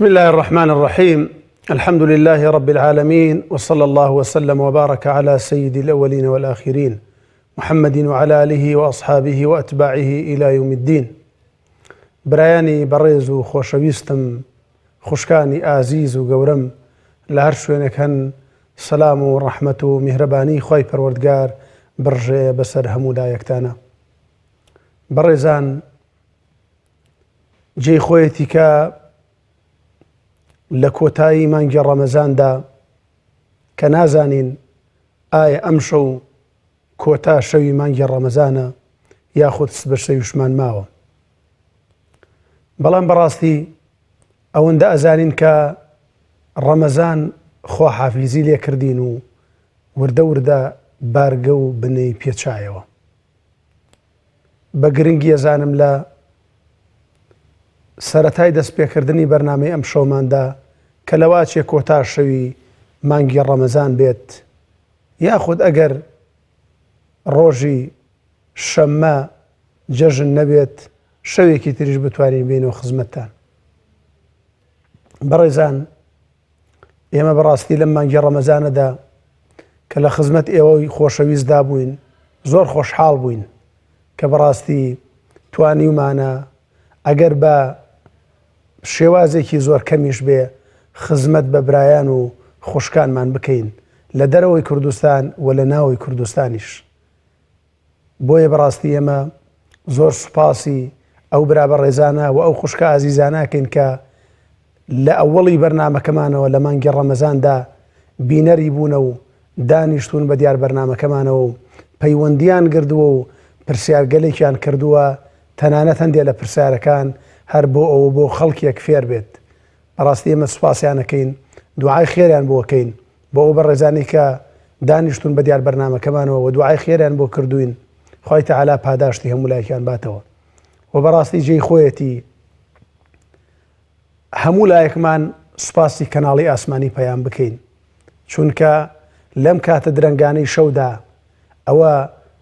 بسم الله الرحمن الرحيم الحمد لله رب العالمين وصلى الله وسلم وبارك على سيد الأولين والآخرين محمد وعلى آله وأصحابه وأتباعه إلى يوم الدين برایانی بەڕێز و خۆشەویستم خوشکانی ئازیز و گەورەم لە هەر شوێنێک هەن سەلام و ڕەحمەت و میهرەبانی خوای پەروەردگار بڕژێ بەسەر هەموو لایەکتانە بەڕێزان جێی خۆیەتی کە لە کۆتایی مانگی ڕەمەزاندا کە نازانین ئایا ئەم شەو کۆتا شەوی مانگی ڕەمەزانە یاخود سبە شەویشمان ماوە بەڵام بەڕاستی ئەوەندە ئەزانین کە ڕەمەزان خواحافیزی لێکردین و وردە وردە بارگە و بنەی پێچایەوە بە گرنگی ئەزانم لە سەرەتای دەستپێکردنی بەرنامەی ئەم شەوماندا کە لەواچێ کۆتا شەوی مانگی ڕەمەزان بێت یاخود ئەگەر ڕۆژی شەممە جەژن نەبێت شەوێکی تریش بتوانین بینەوە خزمەتتان بەڕێزان ئێمە بەڕاستی لەم مانگی ڕەمەزانەدا کە لە خزمەت ئێوەی خۆشەویستدا بووین زۆر خۆشحاڵ بووین کە بەڕاستی توانیومانە ئەگەر بە شێوازێکی زۆر کەمیش بێ خزمەت بە برایان و خوشکانمان بکەین لە دەرەوەی کوردستان و لە ناوەی کوردستانیش. بۆیە بەڕاستی ئێمە زۆر سوپاسی ئەو برا بەڕێزانە و ئەو خوشکە ئازیزانە ئەکەین کە لە ئەوەڵی بەرنامەکەمانەوە لە مانگی ڕەمەزاندا بینەری بوونە و دانیشتوون بە دیار بەرنامەکەمانەوە و پەیوەندیان گردووە و پرسیارگەلێکیان کردووە تەنانەت هەندێ لە پرسیارەکان هەر بۆ ئەوە بۆ خەڵکێک فێر بێت بەڕاستی ئێمە سوپاسیان ئەکەین دوعای خێریان بۆ ئەکەین بۆ ئەو بەڕێزانەی کە دانیشتوون بە دیار بەرنامەکەمانەوە و دوعای خێریان بۆ کردووین خوای تەعالا پاداشتی هەموو لایەکیان باتەوە و بەڕاستی جێی خۆیەتی هەموو لایەکمان سوپاسی کەناڵی ئاسمانی پەیام بکەین چونکە لەم کاتە درەنگانەی شەودا ئەوە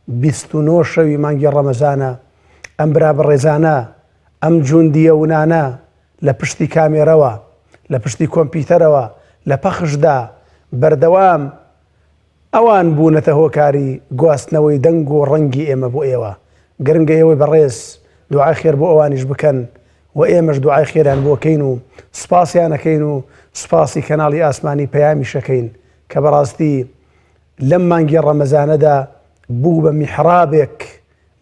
29 شەوی مانگی ڕەمەزانە ئەم برا بەڕێزانە ئەم جوندیە ونانە لە پشتی کامێرەوە، لە پشتی کۆمپیوتەرەوە، لە پەخشدا بەردەوام ئەوان بوونەتە هۆکاری گواستنەوەی دەنگ و ڕەنگی ئێمە بۆ ئێوە. گرنگە ئێوەی بەڕێز دوعای خێر بۆ ئەوانیش بکەن و ئێمەش دوعای خێریان بۆ کەین و سوپاسیان ئەکەین و سوپاسی کەناڵی ئاسمانی پەیامیش ئەکەین کە بەڕاستی لەم مانگی ڕەمەزانەدا بوو بە میحرابێک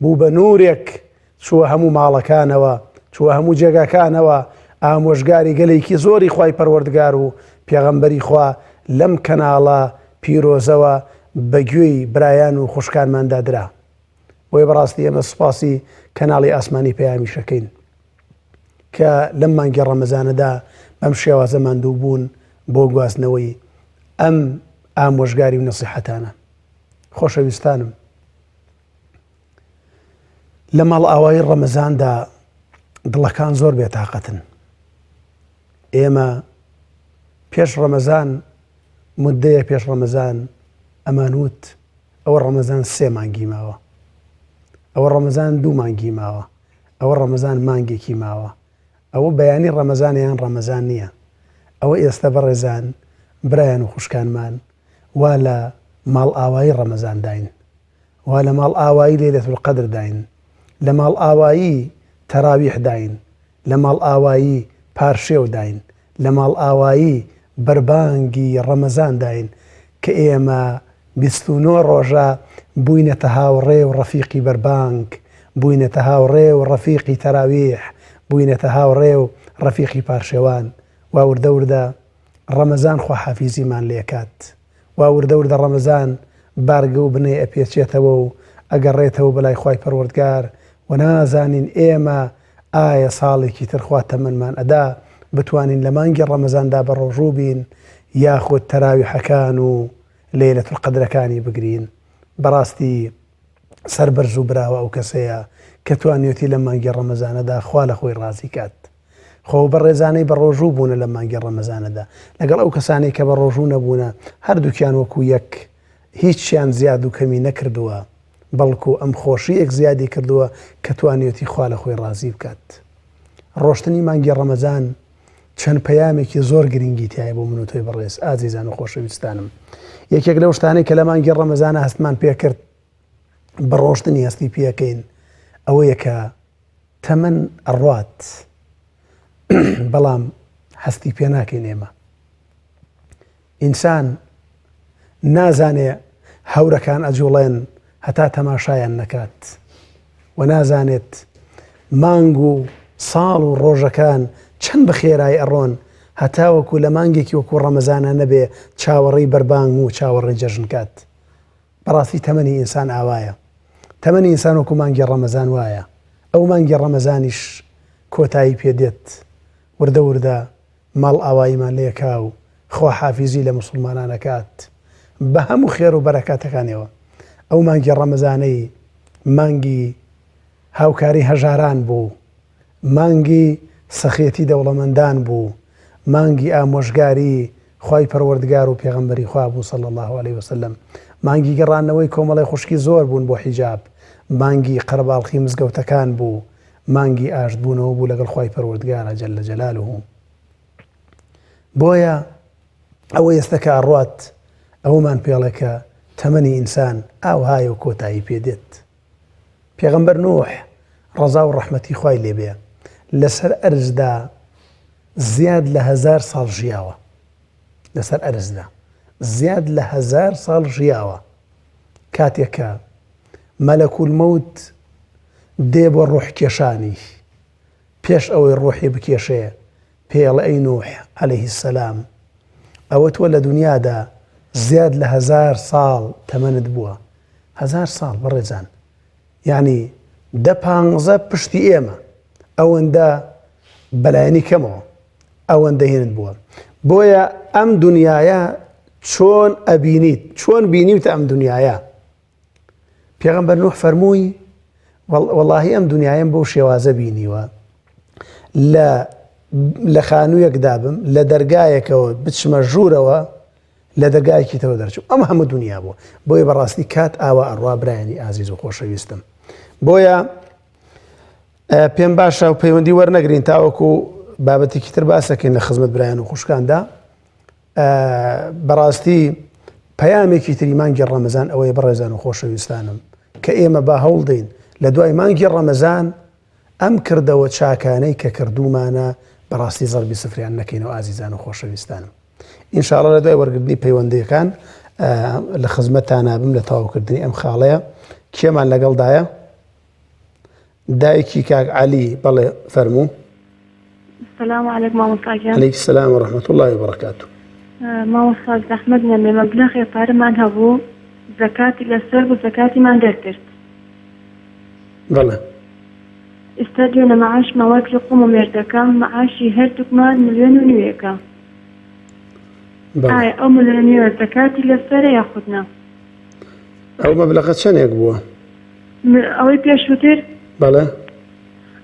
بوو بە نوورێک چووە هەموو ماڵەکانەوە، چووە هەموو جێگاکانەوە، ئامۆژگاری گەلێکی زۆری خوای پەروەردگار و پێغەمبەری خوا لەم کەناڵە پیرۆزەوە بە گوێی برایان و خوشکانماندا درا. بۆیە بەڕاستی ئێمە سوپاسی کەناڵی ئاسمانی پەیامیش ئەکەین کە لەم مانگی ڕەمەزانەدا بەم شێوازە ماندوو بوون بۆ گواستنەوەی ئەم ئامۆژگاری و نەسیحەتانە. خۆشەویستانم لە ماڵئاوایی ڕەمەزاندا دڵەکان زۆر بێتاقەتن ئێمە پێش ڕەمەزان مدەیە پێش ڕەمەزان ئەمانوت ئەوە ڕەمەزان سێ مانگی ماوە ئەوە ڕەمەزان دوو مانگی ماوە ئەوە ڕەمەزان مانگێکی ماوە ئەوە بەیانی ڕەمەزان یان ڕەمەزان نییە ئەوە ئێستا بەڕێزان برایان و خوشکانمان وا لە ماڵئاوایی ڕەمەزانداین وا لە ماڵئاوایی لەیلەت القدر داین، لە ماڵئاوایی تەراویح داین، لە ماڵئاوایی پارشێو داین، لە ماڵئاوایی بەربانگی ڕەمەزان داین کە ئێمە 29 ڕۆژە بووینەتە هاوڕێ و ڕەفیقی بەربانگ، بووینەتە هاوڕێ و ڕەفیقی تەراویح، بووینەتە هاوڕێ و ڕەفیقی پارشێوان. وا وردە وردە ڕەمەزان خواحافیزیمان لێکات. وا وردە وردە ڕەمەزان بارگە و بنەی ئەپێچێتەوە و ئەگەڕێتەوە بەلای خوای پەروەردگار و نازانین ئێمە ئایا ساڵێکی تر خوا تەمەنمان ئەدا بتوانین لە مانگی ڕەمەزاندا بەڕۆژوو بین یاخود تەراویحەکان و لەیلەت القەدرەکانی بگرین بەڕاستی سەربەرز و براوە ئەو کەسەیە کە توانیوتی لەم مانگی ڕەمەزانەدا خوا لە خۆی ڕازی کات. خۆ ئەو بەڕێزانەی بەڕۆژوو بوونە لەم مانگی ڕەمەزانەدا لەگەڵ ئەو کەسانەی کە بەڕۆژوو نەبوونە هەردووکیان وەکو یەک هیچیان زیاد و کەمی نەکردووە بەڵکو ئەم خۆشیەک زیادی کردووە کە توانیوتی خوا لە خۆی ڕازی بکات ڕۆشتنی مانگی ڕەمەزان. چەند پەیامێکی زۆر گرنگی تایە بۆ من و تۆی بەڕێز ئازیزان و خۆشەویستانم. یەکێک لەو شتانەی کە لە مانگی ڕەمەزانە هەستمان پێکرد بە ڕۆشتنی هەستی پێەکەین ئەوەیە کە تەمەن ئەڕوات بەڵام هەستی پێ ناکەین ئێمە ئینسان نازانێ هەورەکان ئەجوڵێن هەتا تەماشایان نەکات و نازانێت مانگ و ساڵ و ڕۆژەکان چەند بە خێرای ئەڕۆن هەتاوەکو لە مانگێکی وەکو ڕەمەزانە نەبێ چاوەڕێی بەربانگ و چاوەڕێی جەژن کات. بەڕاستی تەمەنی ئینسان ئاوایە. تەمەنی ئینسان وەکو مانگی ڕەمەزان وایە. ئەو مانگی ڕەمەزانیش کۆتایی پێ دێت. وردە وردە ماڵئاواییمان لێکا و خواحافیزی لە موسڵمانان ئەکات بە هەموو خێر و بەرەکاتەکانیەوە. ئەو مانگی ڕەمەزانەی مانگی هاوکاری هەژاران بوو، مانگی سەخیەتی دەوڵەمەندان بوو، مانگی ئامۆژگاری خوای پەروەردگار و پێغەمبەری خوا بوو صلی اللە علیە وسلم، مانگی گەڕاندنەوەی کۆمەڵی خوشکی زۆر بوون بۆ حیجاب، مانگی قەرەباڵخی مزگەوتەکان بوو، مانگی ئاشت بوونەوە بوو لەگەڵ خوای پەروەردگارا جل جلالە. بۆیە ئەوە ئێستا کە ئەڕوات ئەوەمان پێڵێ کە تەمەنی ئینسان ئاوهایە و کۆتایی پێ دێت. پێغەمبەر نوح ڕەزا و ڕەحمەتی خوای لێ بێ لەسەر ئەرزدا زیاد لە هەزار ساڵ ژیاوە لەسەر ئەرزدا زیاد لە هەزار ساڵ ژیاوە کاتێک کە مەلەکول مەوت دێ بۆ ڕۆح کێشانی پێش ئەوەی ڕۆحی بکێشێ پێڵ ئەی نوح عەلەیه السلام ئەوە تۆ لە دنیادا زیاد لە هەزار ساڵ تەمەنت بووە هەزار ساڵ بەڕێزان یعنی دە پانزە پشتی ئێمە ئەوەندە بەلایەنی کەمەوە ئەوەندە هێنت بووە بۆیە ئەم دنیاە چۆن ئەبینیت چۆن بینیوتە ئەم دنیاە پێغەمبەر نوح فەرمووی وەڵاهی ئەم دنیایم بەو شێوازە بینیوە لە لە خانوویەکدا بم لە دەرگایەکەوە بچمە ژوورەوە لە دەرگایەکی تەوە دەرچوو ئەم هەموو دنیا بوو بۆیە بەڕاستی کات ئاوا ئەڕوا برایانی ئازیز و خۆشەویستم بۆیە پێم باشە و پەیوەندی وەرنەگرین تاوەکو بابەتێکی تر باسەکەین لە خزمەت برایان و خوشکاندا بەڕاستی پەیامێکی تری مانگی ڕەمەزان ئەوەیە بەڕێزان و خۆشەویستانم کە ئێمە با هەوڵدەین لە دوای مانگی ڕەمەزان ئەم کردەوە چاکانەی کە کردومانە بەڕاستی زەربی سفریان نەکەینەوە ئازیزان و خۆشەویستانم ئینشاءاللە لە دوای وەرگرتنی پەیوەندیەکان لە خزمەتتان بم لە تەواوکردنی ئەم خاڵەیە کێمان لەگەڵدایە دایکی کاک عەلی بەڵێ فەرموو. سلام علیکم مامۆستا گیان. علیک سلام و رحمة اللە و بەرەکاتو. مامۆستا زەحمەت نەبێ مەبلەغێ پارەمان هەبوو زەکاتی لەسەر بوو زەکاتیمان دەرکرد. بەڵێ. ئیستا دوێنێ مەعاشمان وەرگرت خۆم و مێردەکەم مەعاشی هەردووکمان ملیۆن و نیوێکە. بەڵێ. ئایا ئەو ملیۆن و نیوە زەکاتی لەسەرە یاخود نا؟ ئەو مەبلەغە چەنێک بووە؟ ئەوەی پێشووتر؟ بەڵێ.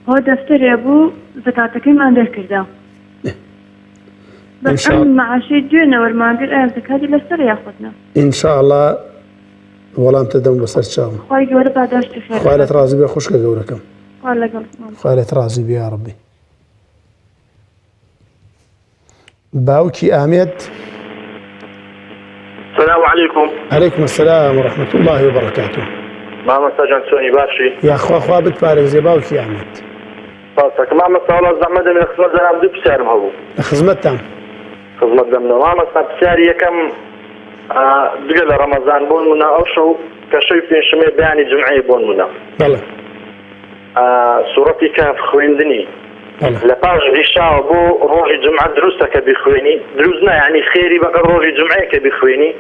ئەوە دەفتەرێ بوو زەکاتەکەیمان دەرکردە. بەس ئەم مەعاشەی دوێنێ وەرمان گرت ئایا زەکاتی لەسەرە یاخود نا؟ ان شاء اللە وەڵامتە دەم بەسەر چاوم. خوای گەورە پاداشتی خێرت خوا لێت ڕازی بێ خوشکە گەورەکەم. خوا لەگەڵت مامۆستا. خوا لێت ڕازی بێ یاڕەبی. باوکی ئامێد. سلام علیکم. علیکم السلام و رحمة الله و برکاته. مامۆستا جان چۆنی باشی؟ یاخوا خوا بتپارێزێ باوکی ئامێد. سپاس مامۆستا وەڵا زەحمەت دەبێ لە خزمەت دەرام دوو پرسیارم هەبوو. لە خزمەتتام. خزمەت دەمنەوە مامۆستا پرسیاری یەکەم جگە لە ڕەمەزان بۆ نمونە ئەو شەو کە شەوی پێنجشەممەیە بەیانی جومعەیە بۆ نمونە. بەڵێ. سوڕەتی کەهف خوێندنی لە پاش عیشاوە بۆ ڕۆژی جومعە دروستە کە بیخوێنی دروست نا یعنی خێری بەقەد ڕۆژی جومعەیە کە بیخوێنی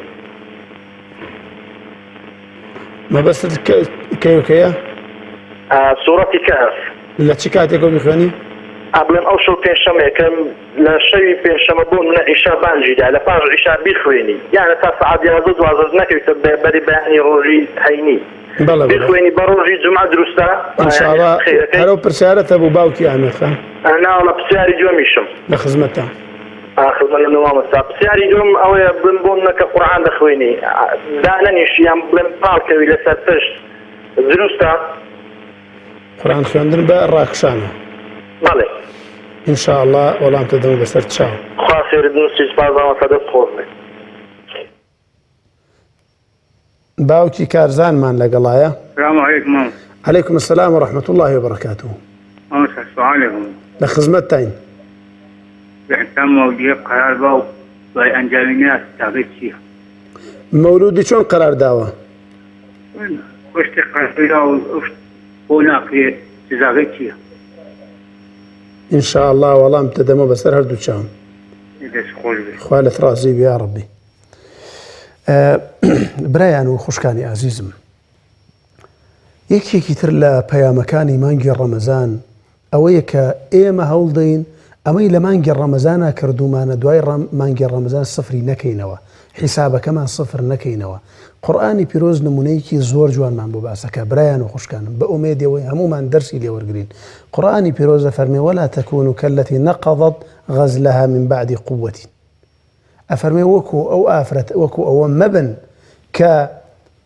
مەبەستت کەیوکەیە سوڕەتی کەهف لە چ کاتێکەوە بیخوێنی ئەبڵێم ئەو شەو پێنجشەمەیە کە لە شەوی پێنجشەمە بۆ منە عیشا بانگی دا لە پاش عیشا بیخوێنی یانە تا سەعات یازدە دوازدە نەکەویتە بەری بەیانی ڕۆژی هەینی بەڵێ بەڵێ. بیخوێنی بە ڕۆژی جومعە دروستە؟ ان شاء اللە خێرەکەی؟ هەر ئەو پرسیارەت هەبوو باوکی ئامێد خان؟ ناوەڵا پرسیاری دووەمیشم. لە خزمەتتام. خزمەت لە مامۆستا پرسیاری دووەم ئەوەیە بڵێم بۆم نەکە قورئان دەخوێنی دانەنیشی یان بڵێم پاڵکەوی لەسەر پشت دروستە؟ قورئان خوێندن بە ڕاکشانەوە. بەڵێ. ان شاء اللە وەڵام تەدەمەوە بەسەر چاو. خوا خێرت بنوسی سوپاس مامۆستا دەست خۆش بێت. باوکی کارزانمان لەگەڵایە. سلام علیکم مامۆستا. علیکم السلام و رحمة اللە و بەرەکاته. مامۆستا سوالێک هەبوو. لە خزمەتتاین. ئینسان مەولودیەک قەرار با و دوای ئەنجامی نەیا سزاکەی چیە؟ مەولودی چۆن قەرار داوە؟ شتێک قەرار دا و ئەو شت بۆ ناکرێ سزاکەی چیە؟ ان شاء اللە وەڵام تەدەمەوە بەسەر هەردوو چاوم. دەست خۆش بێ. خوا لەت ڕازی بێ یاڕەبی. برایان و خوشکانی ئازیزم یەکێکی تر لە پەیامەکانی مانگی ڕەمەزان ئەوەیە کە ئێمە هەوڵدەین ئەمەی لە مانگی ڕەمەزانا کردومانە دوای مانگی ڕەمەزان سفری نەکەینەوە حیسابەکەمان سفر نەکەینەوە قورئانی پیرۆز نمونەیەکی زۆر جوانمان بۆ باسەکە برایان و خوشکانم بە ئومێدەوەی هەمومان دەرسی لێوەرگین قورئانی پیرۆز دەفەرمێ ولا تكونوا كالتي نقضت غزلها من بعد قوة ئەفەرمێ وەکو ئەو ئافرەت وەکو ئەوە مەبن کە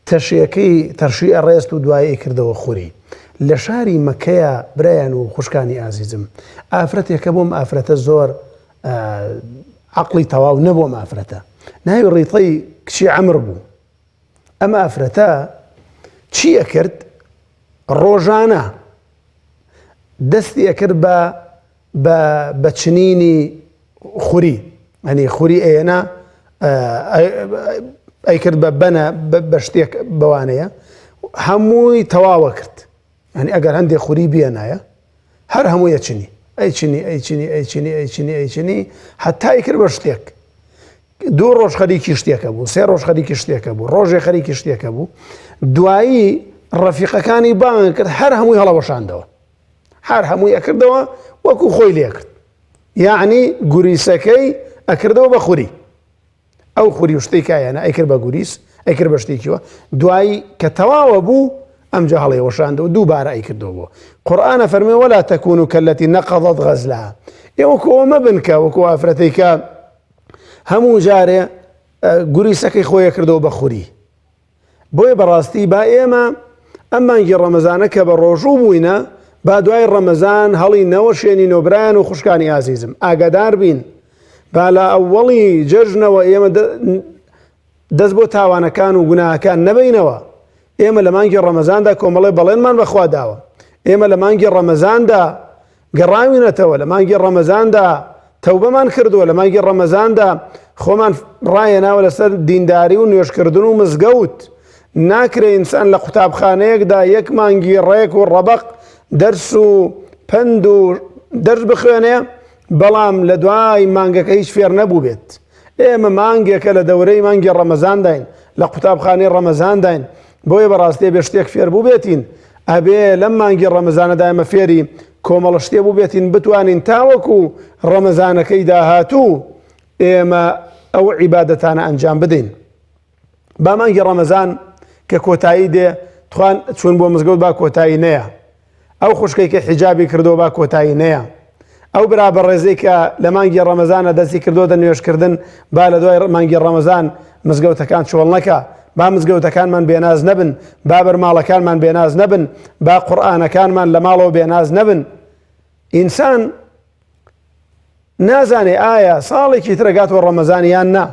تەشیەکەی تەرشی ئەڕێست و دوایی ئەیکردەوە خوری لە شاری مەکەیا برایان و خوشکانی ئازیزم ئافرەتێکە بۆم ئافرەتە زۆر عقلی تەواو نەبووم ئافرەتە ناوی ڕیتەی کچی ئەمر بوو ئەم ئافرەتە چی ئەکرد ڕۆژانە دەستی ئەکرد بە بە بە چنینی خوری ئەنی خوری ئەیەنا ئەیکرد بە بەنە بە شتێک بەوانەیە هەمووی تەواوە کرد ئەنی ئەگەر هەندێک خوری بێنایە هەر هەموو یەچنی ئەی چنی ئەی چنی ئەی چنی ئەی چنی ئەی چنی هەتای کرد بە شتێک دوو ڕۆژ خەریکی شتێکە بوو سێ ڕۆژ خەریکی شتێکە بوو ڕۆژێ خەریکی شتێکە بوو دوایی ڕەفیقەکانی بانگ کرد هەر هەمووی هەڵەوەشاندەوە هەر هەمووی ئەکردەوە وەکو خۆی لێکرد یعنی گوریسەکەی ئەکردەوە بە خوری ئەو خوری و شتێک کایەنە ئەیکرد بە گوریس ئەیکرد بە شتێکیوە دوایی کە تەواوە بوو ئەمجا هەڵی وەشاندەوە دووبارە ئەیکردەوە بۆ قورئانە فەرمێ ولا تكونوا كالتي نقضت غزلها ئێوە کۆ مەبن کە وەکو ئافرەتێک کە هەموو جارێ گوریسەکەی خۆی کردەوە بە خوری بۆیە بەڕاستی با ئێمە ئەم مانگی ڕەمەزانە کە بە ڕۆژوو بووینە با دوای ڕەمەزان هەڵی نەوەشێنین و برایان و خوشکانی ئازیزم ئاگادار بین با لە ئەوەڵی جەژنەوە ئێمە دەست بۆ تاوانەکان و گوناهەکان نەبینەوە ئێمە لە مانگی ڕەمەزاندا کۆمەڵی بەڵێنمان بەخوا داوە ئێمە لە مانگی ڕەمەزاندا گەڕاوینەتەوە لە مانگی ڕەمەزاندا تەوبەمان کردووە لە مانگی ڕەمەزاندا خۆمان ڕایەناوە لەسەر دینداری و نوێژکردن و مزگەوت ناکرێ ئینسان لە قوتابخانەیەکدا یەک مانگی ڕێک و ڕەبق دەرس و پەند و دەرس بخوێنێ بەڵام لە دوای مانگەکە هیچ فێر نەبوو بێت ئێمە مانگێکە لە دەورەی مانگی ڕەمەزانداین لە قوتابخانەی ڕەمەزانداین بۆیە بەڕاستی بێ شتێک فێر بووبێتین ئەبێ لەم مانگی ڕەمەزانەدا ئێمە فێری کۆمەڵە شتێ بووبێتین بتوانین تاوەکو ڕەمەزانەکەی داهاتوو ئێمە ئەو عیبادەتانە ئەنجام بدەین با مانگی ڕەمەزان کە کۆتایی دێ توان چون بۆ مزگەوت با کۆتایی نەیە ئەو خوشکەی کە حیجابی کردووە با کۆتایی نەیە. ئەو برا بەڕێزەی کە لە مانگی ڕەمەزانە دەستی کردۆتە نوێژکردن با لە دوای مانگی ڕەمەزان مزگەوتەکان چۆڵ نەکا. با مزگەوتەکانمان بێناز نەبن، با بەرماڵەکانمان بێناز نەبن، با قورئانەکانمان لە ماڵەوە بێناز نەبن. ئینسان نازانێ ئایا ساڵێکی ترە گاتەوە ڕەمەزان یان نا.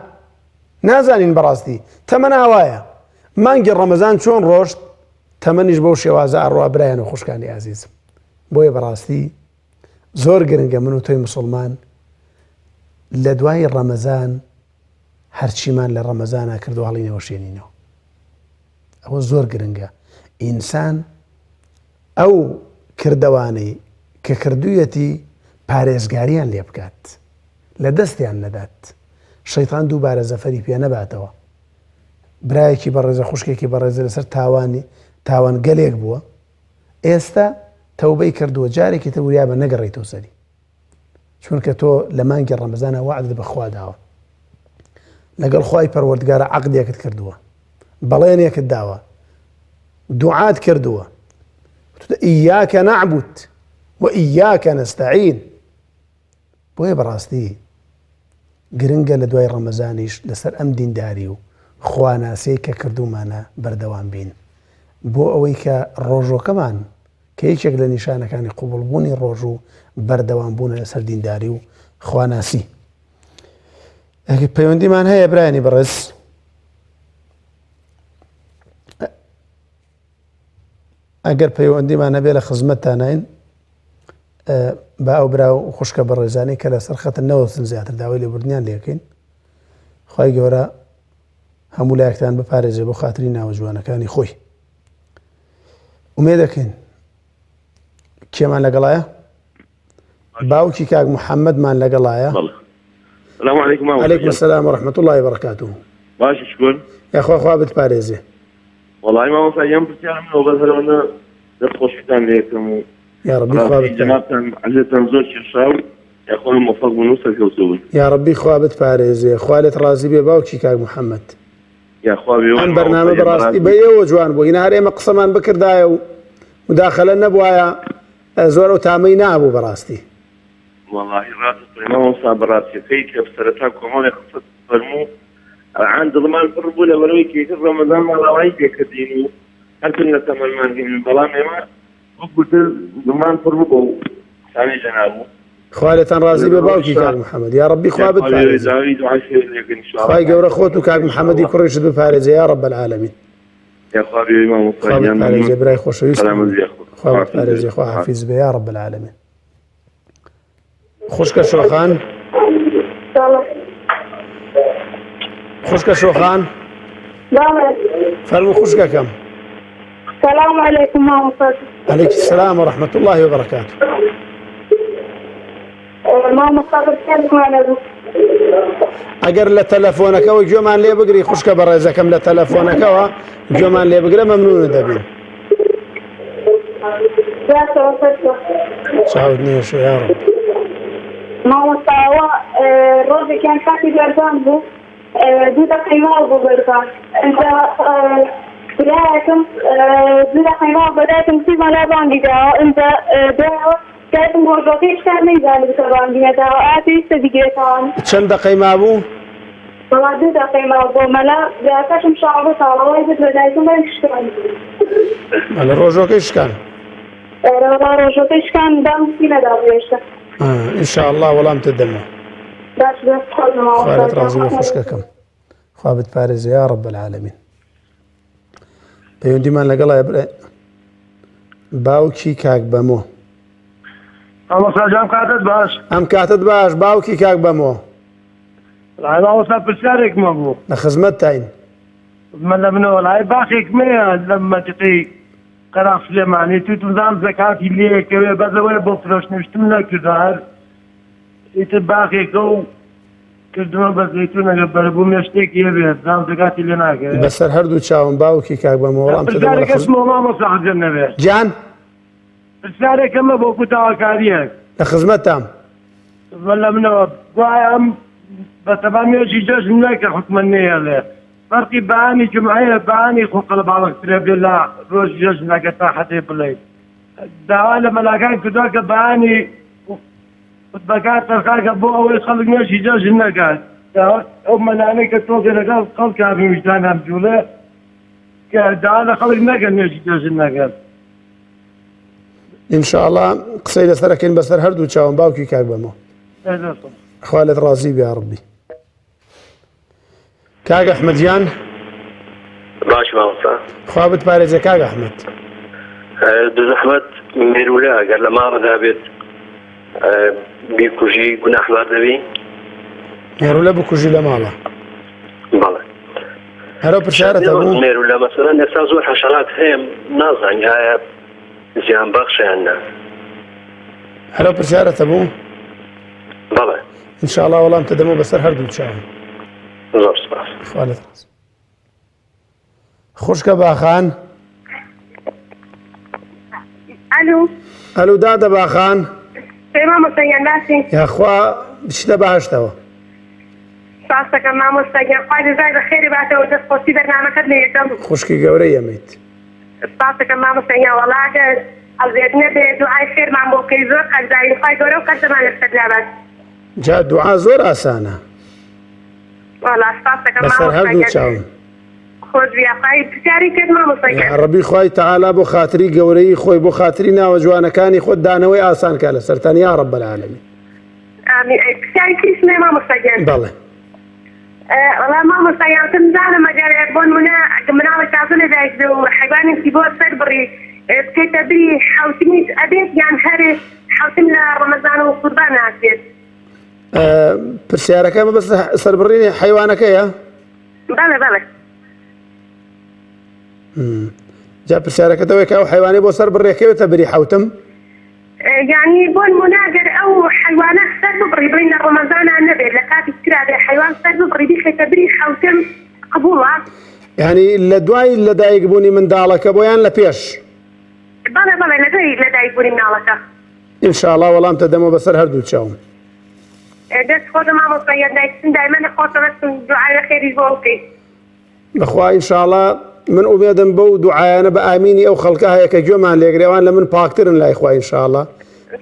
نازانین بەڕاستی تەمەن ئاوایە. مانگی ڕەمەزان چۆن ڕۆشت تەمەنیش بەو شێوازە ئەڕوا برایان و خوشکانی ئازیزم بۆیە بەڕاستی زۆر گرنگە من و تۆی مسلمان لە دوای ڕەمەزان هەرچیمان لە ڕەمەزانە کردو هەڵی نەوەشێنینەوە ئەوە زۆر گرنگە ئینسان ئەو کردەوانەی کە کردویەتی پارێزگاریان لێ بکات لە دەستیان نەدات شەیتان دووبارە زەفەری پێ نەباتەوە برایەکی بەڕێزە خوشکێکی بەڕێزە لەسەر تاوانی تاوان گەلێک بووە ئێستا تەوبەی کردووە جارێکی تر وریا بە نەگەڕێیتەوە سەری چونکە تۆ لە مانگی ڕەمەزانە وەعدت بەخوا داوە لەگەڵ خوای پەروەردگارە عەقدێکت کردووە بەڵێنێکت داوە دوعات کردووە ئیاکە نەعبود و ئیاکە نەستەعین بۆیە بەڕاستی گرنگە لە دوای ڕەمەزانیش لەسەر ئەم دینداری و خواناسیەی کە کردوومانە بەردەوام بین بۆ ئەوەی کە ڕۆژۆکەمان کە یەکێک لە نیشانەکانی قبوڵبوونی ڕۆژوو بەردەوام بوونە لەسەر دینداری و خواناسی. پەیوەندیمان هەیە برایانی بەڕێز؟ ئەگەر پەیوەندیمان هەبێ لە خزمەتتانین با ئەو برا و خوشکە بەڕێزانەی کە لەسەر خەتن نەوەستن زیاتر داوای لێبوردنیان لێکەین خی گەورە هەموو لایەکتان بپارێزێ بۆ خاتری ناوە جوانەکانی خۆی ئومێ دەکەین کێمان لەگەڵایە باوکی کاک محەممەدمان لەگەڵایە السلام عليكم عليكم السلام ورحمة الله وبركاته باش شكون يا خوا خوا بتپارێزێ وەڵی مامۆستا گیان پرسیارم هەیە بەس هەر ئەوەندە دەست خۆشیتان لێ یەکەم و یا ربی خوا ڕاستی بتپارێزێ جەنابتان عەزێتتان زۆر کێشا و یاخوا مۆفەق بوون و سەرکەوتوو بن. یا ربی خوا بتپارێزێ خوا لێت ڕازی بێ باوکی کاک محمد. یاخوا بێ ئەم مامۆستا بەرنامە گیان بەڕاستی بەڕاستی بە ئێوە جوان بوو هینا هەر ئێمە قسەمان بکردایە و مداخلە نەبوایە زۆر ئەو تامەی نابوو بەڕاستی. وەڵاهی ڕاست دەڵێی مامۆستا بەڕاستیەکەی کە سەرەتا کۆمەڵێ قسەت فەرموو ئەلعان دڵمان پڕ بوو لەبەرئەوەی کە ئیتر ڕەمەزان ماڵئاوایی پێکردین و هەرچەند لە تەمەنمان هێنین بەڵام ئێمە وەکو تر دڵمان پڕ بوو بەو قسانەی جەنابو. خوا لێتان ڕازی بێ باوکی کاک محمد یا ڕبی خوا بتپارێزێ خوای گەورە خۆت و کاک محمدی کوڕیشت بپارێزێ یا رب العالمین خوا بتپارێزێ برای خۆشەویست خوا بتپارێزێ خوا حافیز بێ یا رب العالمین خوشکە شۆخان خوشکە شۆخان فەرموو خوشکەکەم سلام علیکم مامۆستا علیک السلام ورحمة الله وبرکاته مامۆستا پرسیارێکمان هەبوو ئەگەر لە تەلەفۆنەکەەوە گوێمان لێ بگری خوشکە بەڕێزەکەم لە تەلەفۆنەکەەوە گوێمان لێ بگرە مەمنونە دەبین چاوت نێشە یاڕەب. مامۆستا ئەوە ڕۆژێکیان کاتی بەربانگ بوو دوو دەقەی ماوە بۆ بەربانگ ئینجا برایەکم دوو دەقەی ماوە بە دایکم وتی مەلا بانگی داوە ئینجا دوایەوە دایکم ڕۆژەکەی شکان نەیزانی کە بانگی نەداوە ئایا پێویستە بیگرێتەوە؟ چەند دەقەی مابوو؟ وەڵا دوو دەقەی ماوە بۆ مەلا براکەشم 16 ساڵە وای گوت بە دایکم بانگی شکاند. بەڵێ ڕۆژۆکەی شکان. ئەرێ وەڵا ڕۆژۆکەی شکان بانگی نەدابوو هێشتا. ان شاء الله وەڵامتە دەمەوە. باش دەست خۆش بێ مامۆستا خوا لێت ڕازی بێ گیان. خوشکەکەم. خوا بتپارێزێ یا رب العالمین. پەیوەندیمان لەگەڵ باوکی کاک بەمۆ. مامۆستا جان کاتت باش. ئەم کاتت باش باوکی کاک بەمۆ. وەڵای مامۆستا پرسیارێکم هەبوو. لە خزمەتتاین. من لە منەوە وەڵای باخێکم هەیە لە مەنتیقەی قەراغ سلێمانی توتم زان زەکاتی لێکەوێ بەس ئەوەیە بۆ فرۆشتنیشتم نەکردوە هەر ئیتر باخێکە و کردمە بە زەیتون ئەگەر بەربووم لە شتێکی هەبێ زان زەکاتی لێ ناکەوێ. بەسەر هەردوو چاوم باوکی کاک بەمۆ وەڵام تدەمەوە لە پرسیارێکەشم هەیە مامۆستا حەزم نەبێ. گیان. پرسیارێکم هەبوو وەکو داواکارییەک. لە خزمەتتام. بە لە منەوە گوایە ئەم بەتەما نوێژی جەژن ناکە حکومەت نەیەڵێ فەرقی بەیانی جومعەیە بەیانی خۆ قەڵەباڵغترە بێ لە ڕۆژی جەژن ئەگەر تا حەدێ بڵێی داوا لە مەلاکان کردووە کە بەیانی خوتبەکان تەرخاکە بۆ ئەوەی خەڵک نوێژی جەژن نەکات ئەو مەلانەی کە تۆزێ لەگەڵ خەڵکا بن ویژدانیان بجوڵێ کە داوا لە خەڵک نەکەن نوێژی جەژن نەکەن ان شاء الله قسەی لەسەر ئەکەین بەسەر هەردوو چاوم باوکی کاک بەمۆ خوا لێت ڕازی بێ ڕبی کاک ئەحمەد گیان باش مامۆستا خوا بتپارێزێ کاک ئەحمەد بزەحمەت مێرولە گەر لە ماڵەدا بێت بیکوژی گوناحبار دەبی مێرولە بکوژی لە ماڵە بەڵێ هەرو پرسیارت هەبوو؟ مێرولە مەسەلەن ئێستا زۆر حەشەرات هەیە نازانی ئایا زیان بەخشە یان نا هەرو پرسیارت هەبوو؟ بەڵێ ان شاء الله وەڵام تەدەمەوە بەسەر هەردوو چاوم زۆر سپاس خوا لێت ڕازی خوشکە باخان ئەلو ئەلو دادە باخان مامۆستا گیان باسی یاخوا بچیتە بەهەشتەوە سپاس دەکەم مامۆستا گیان خوای جەزای بە خێری باتەوە دەست خۆشی بەرنامەکەت لێ یەکەم. خوشکی گەورەی ئێمەیت. سپاس دەکەم مامۆستا گیان وەڵا ئەگەر ئەزیەت نەبێ دوعای خێرمان بۆ بکەی زۆر قەرزارین خوای گەورە ئەو قەرزەمان لەسەر لابات. جا دوعا زۆر ئاسانە. وەڵا سپاس دەکەم بەسەر مامۆستا هەردوو گیان. چاوم. خۆش بی یاخوای پرسیاری کرد مامۆستا گیان. یاڕەبی خوای تەعالا بۆ خاتری گەورەیی خۆی بۆ خاتری ناوە جوانەکانی خۆت دانەوەی ئاسان کا لەسەرتان یاڕەب العالمین. ئامین ئەی پرسیاری تریشم هەیە مامۆستا گیان. بەڵێ. وەڵا مامۆستا گیان وتم بزانم ئەگەر بۆ نمونە ئەگەر مناڵێک تازە لەدایک بێ و حەیوانێکی بۆ سەر بڕی بکەیتە بری حەوتمیش ئەبێت یان هەر حەوتم لە ڕەمەزان و قوربان ناکرێت؟ پرسیارەکە مەبەست سەربڕینی حەیوانەکەیە؟ بەڵێ بەڵێ. جا پرسیارەکەت ئەوەیە کە ئەو حەیوانەی بۆ سەر بڕێکەوێتە بری حەوتم؟ یانی بۆ نمونە گەر ئەو حەیوانە سەر ببڕی بڵێین لە ڕەمەزانا نەبێت لە کاتی ترا بێ حەیوان سەر ببڕی بیخەیتە بری حەوتم قبوڵە؟ یانی لە دوای لەدایک بوونی منداڵەکە بۆ یان لە پێش؟ بەڵێ بەڵێ لە دوای لەدایک بوونی مناڵەکە. ان شاء اللە وەڵام تەدەمەوە بەسەر هەردوو چاوم. دەست خۆش مامۆستا گیان دایکتم دایمە نەخۆشە بەس دوعای خێریش بۆ بکەی. بەخوا ان شاء اللە من ئومێدم بەو دوعایانە بە ئامینی ئەو خەڵکە هەیە کە گوێمان لێگرێ ئەوان لە من پاکترن لای خوا ان شاء اللە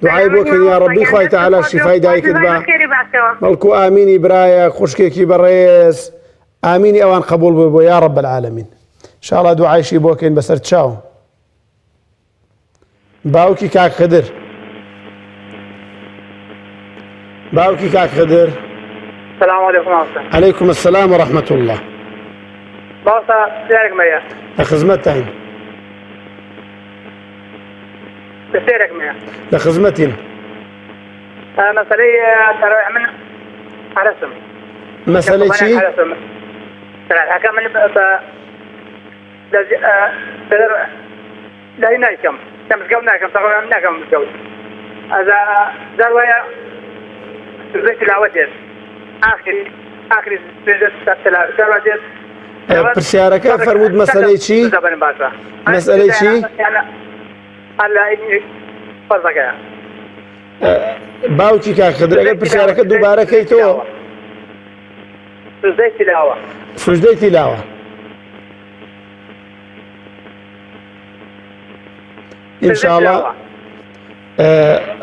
دوعای بۆ کەن یا ڕەبی خوای تەعالا شیفای دایکت بە بەڵکو ئامینی برایە خوشکێکی بەڕێز ئامینی ئەوان قبول بۆ بۆ یا رب العالمین ان شاء اللە دوعایشی بۆ کەین بەسەر چاو باوکی کاک خدر باوکی کاک خدر سلام علیکم مامۆستا علیکم السلام و رحمة الله مامۆستا پرسیارێکم هەیە لە خزمەتتاین پرسیارێکم هەیە لە خزمەتین مەسەلەی تەراویح من حەرەسم مەسەلەی چی؟ تەراویحەکە من بە لای نایکەم لە مزگەوت ناکەم تەڕۆیان ناکەم مزگەوت ئەزا جار وایە سوژدەی تلاوە دێت ئاخری ئاخری جار وا دێت پرسیارەکە فەرمووت مەسەلەی چی؟ مەسەلەی چی؟ فەرزەکەیە باوکی کاک خدر ئەگەر پرسیارەکە دووبارە کەیتەوە سوژدەی تلاوە سوژدەی تلاوە ئینشاءڵا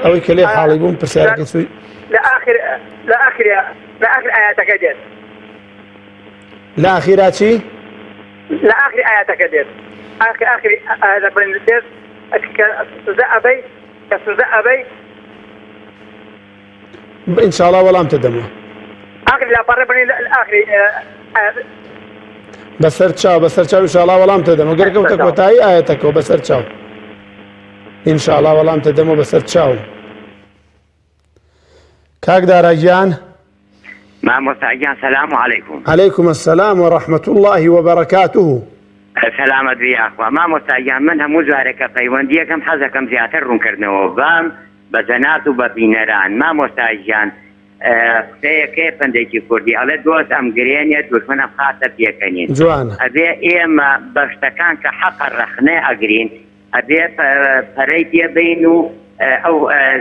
ئەوەی کە لێ حاڵی بووم پرسیارەکە سوی لە ئاخر لە ئاخر لە ئاخر ئاياتەکە دێت لە ئاخیرا چی؟ لە ئاخری ئاياتەکە دێت ئاخر ئاخری ئاياتە بڵێن دێت کە سزا ئەبەی کە سزا ئەبەی ان شاء الله وەڵام تەدەمەوە. ئاخری لاپەڕە بڵێ ئاخری بەسەر چاو بەسەر چاو ان شاء الله وەڵام تەدەمەوە گەر کەوتە کۆتایی ئاەتەکەەوە بەسەر چاو ان شاء الله وەڵام تەدەمەوە بەسەر چاو کاک دارا گیان مامۆستا گیان سەلام علیکم علیکم السلام و رحمة الله وبرکاته سەلامەت بی یاخوا مامۆستا گیان من هەموو جارێکە پەیوەندیەکەم حەزەکەم زیاتر ڕوونکردنەوە بام بە جەنابت و بە بینەران. مامۆستا گیان قسەیەک هەیە پەندێکی کوردی ئەڵێ دۆست ئەمگرێنێ دوژمن ئەمخاتە پێکەنین. جوانە. ئەبێ ئێمە بە شتەکان کە حەقە رەخنە ئەگرین ئەبێ پەرەی پێ بەین و ئەو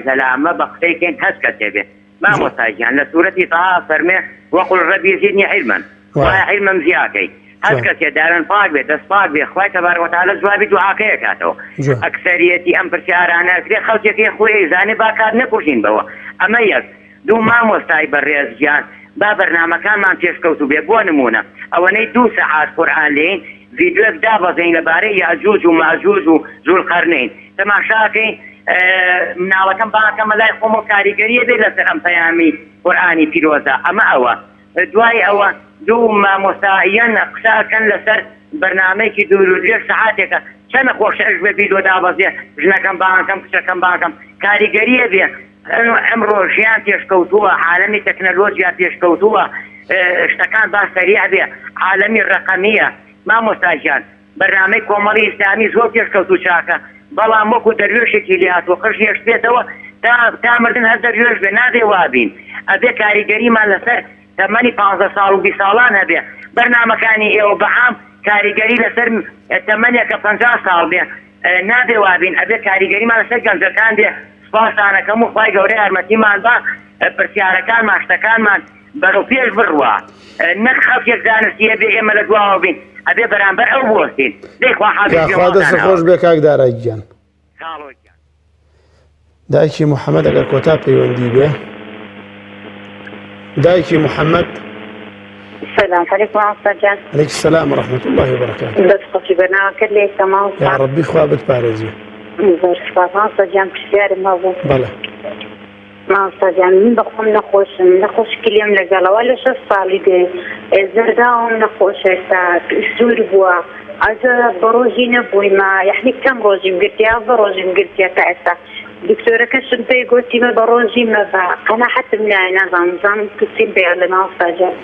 زەلامە بە قسەی کەین هەچ کەسێ بێ. مامۆستا گیان لە سورەتی طه ئەفەرموێ وقل ربی زدنی علما خوایە عیلمم زیا کەی هەر کەسێ داوێن پاک بێ دەست پاک بێ خوای تبارک وتعالی جوابی دوعاکەی ئەکاتەوە ئەکسەریەتی ئەم پرسیارانە ئەکرێ خەڵکێک خۆی ئەیزانێ با کات نەکوژین بەوە ئەمە یەک دوو مامۆستای بەڕێز گیان با بەرنامەکانمان پێشکەوتوو بێ بۆ نموونە ئەوەنەی دوو سەعات قورئان لێین ڤیدیۆیەک دابەزێنین لەبارەی یاجوج و ماجوج و زولقەرنەین تەماشاکەین مناڵەکەم باکەمە لای خۆم و کاریگەریە بێت لەسەر ئەم پەیامی قورئانی پیرۆزە ئەمە ئەوە دوای ئەوە دوو مامۆستا یەن قسە ئەکەن لەسەر بەرنامەیەکی دوور و درێژ سەعاتێکە چەنە خۆشە ئەش بێ ڤیدۆ دابەزێ ژنەکەم بانکەم کچەکەم بانکەم کاریگەریە بێ ئەمڕۆ ژیان پێشکەوتووە عالەمی تەکنەلۆجیا پێشکەوتووە شتەکان با سەریع بێ عالەمی ڕەقەمیە مامۆستا گیان بەرنامەی کۆمەڵی ئیسلامی زۆر پێشکەوتوو چاکە بەڵام وەکو دەروێشێکی لێهاتوو قژ هێشتبێتەوە تا تا مردن هەر دەروێش بێ نابێ وابین ئەبێ کاریگەریمان لەسەر تەمەنی پانزە ساڵ و بیست ساڵان هەبێ بەرنامەکانی ئێوە بەعام کاریگەری لەسەر تەمەنێکە 50 ساڵ بێ نابێ وابین ئەبێ کاریگەریمان لەسەر گەنجەکان بێ سوپاستانەکەم و خوای گەورە یارمەتیمان با پرسیارەکانمان شتەکانمان بەرەو پێش بڕوا نەک خەڵکێک زانستی هەبێ ئێمە لە دواوە بین ئەبێ بەرامبەر ئەو بوەستین دەی خوا حافیز بێ یاخوا دەست ماڵتانەوە. خۆش بێ کاک دارا گیان. خاڵۆ گیان. دایکی محەممەد ئەگەر کۆتا پەیوەندی بێ دایکی محەممەد. سلام علیکم مامۆستا گیان. علیک السلام و رحمة الله وبرکاته. دەست خۆشی بەرنامەکەت لێ یەکە مامۆستا. یا ربی خوا بتپارێزێ. زۆر سوپاس مامۆستا گیان پرسیارم هەبوو. بەڵێ. مامۆستا گیان من بەخۆم نەخۆشم نەخۆش کلیم لەگەڵەوە لە شەش ساڵی دێ زەرداوم نەخۆش ئێستا سوور بووە ئەجا بە ڕۆژی نەبوویمە یەعنی کەم ڕۆژیم گرتیا بە ڕۆژیم گرتیە تا ئێستا دکتۆرەکەشم پێی گۆتی مە بە ڕۆژی مەبە قەناعەتم نایە نازانم زانم تو چیم پێ ئەڵێ مامۆستا گیان.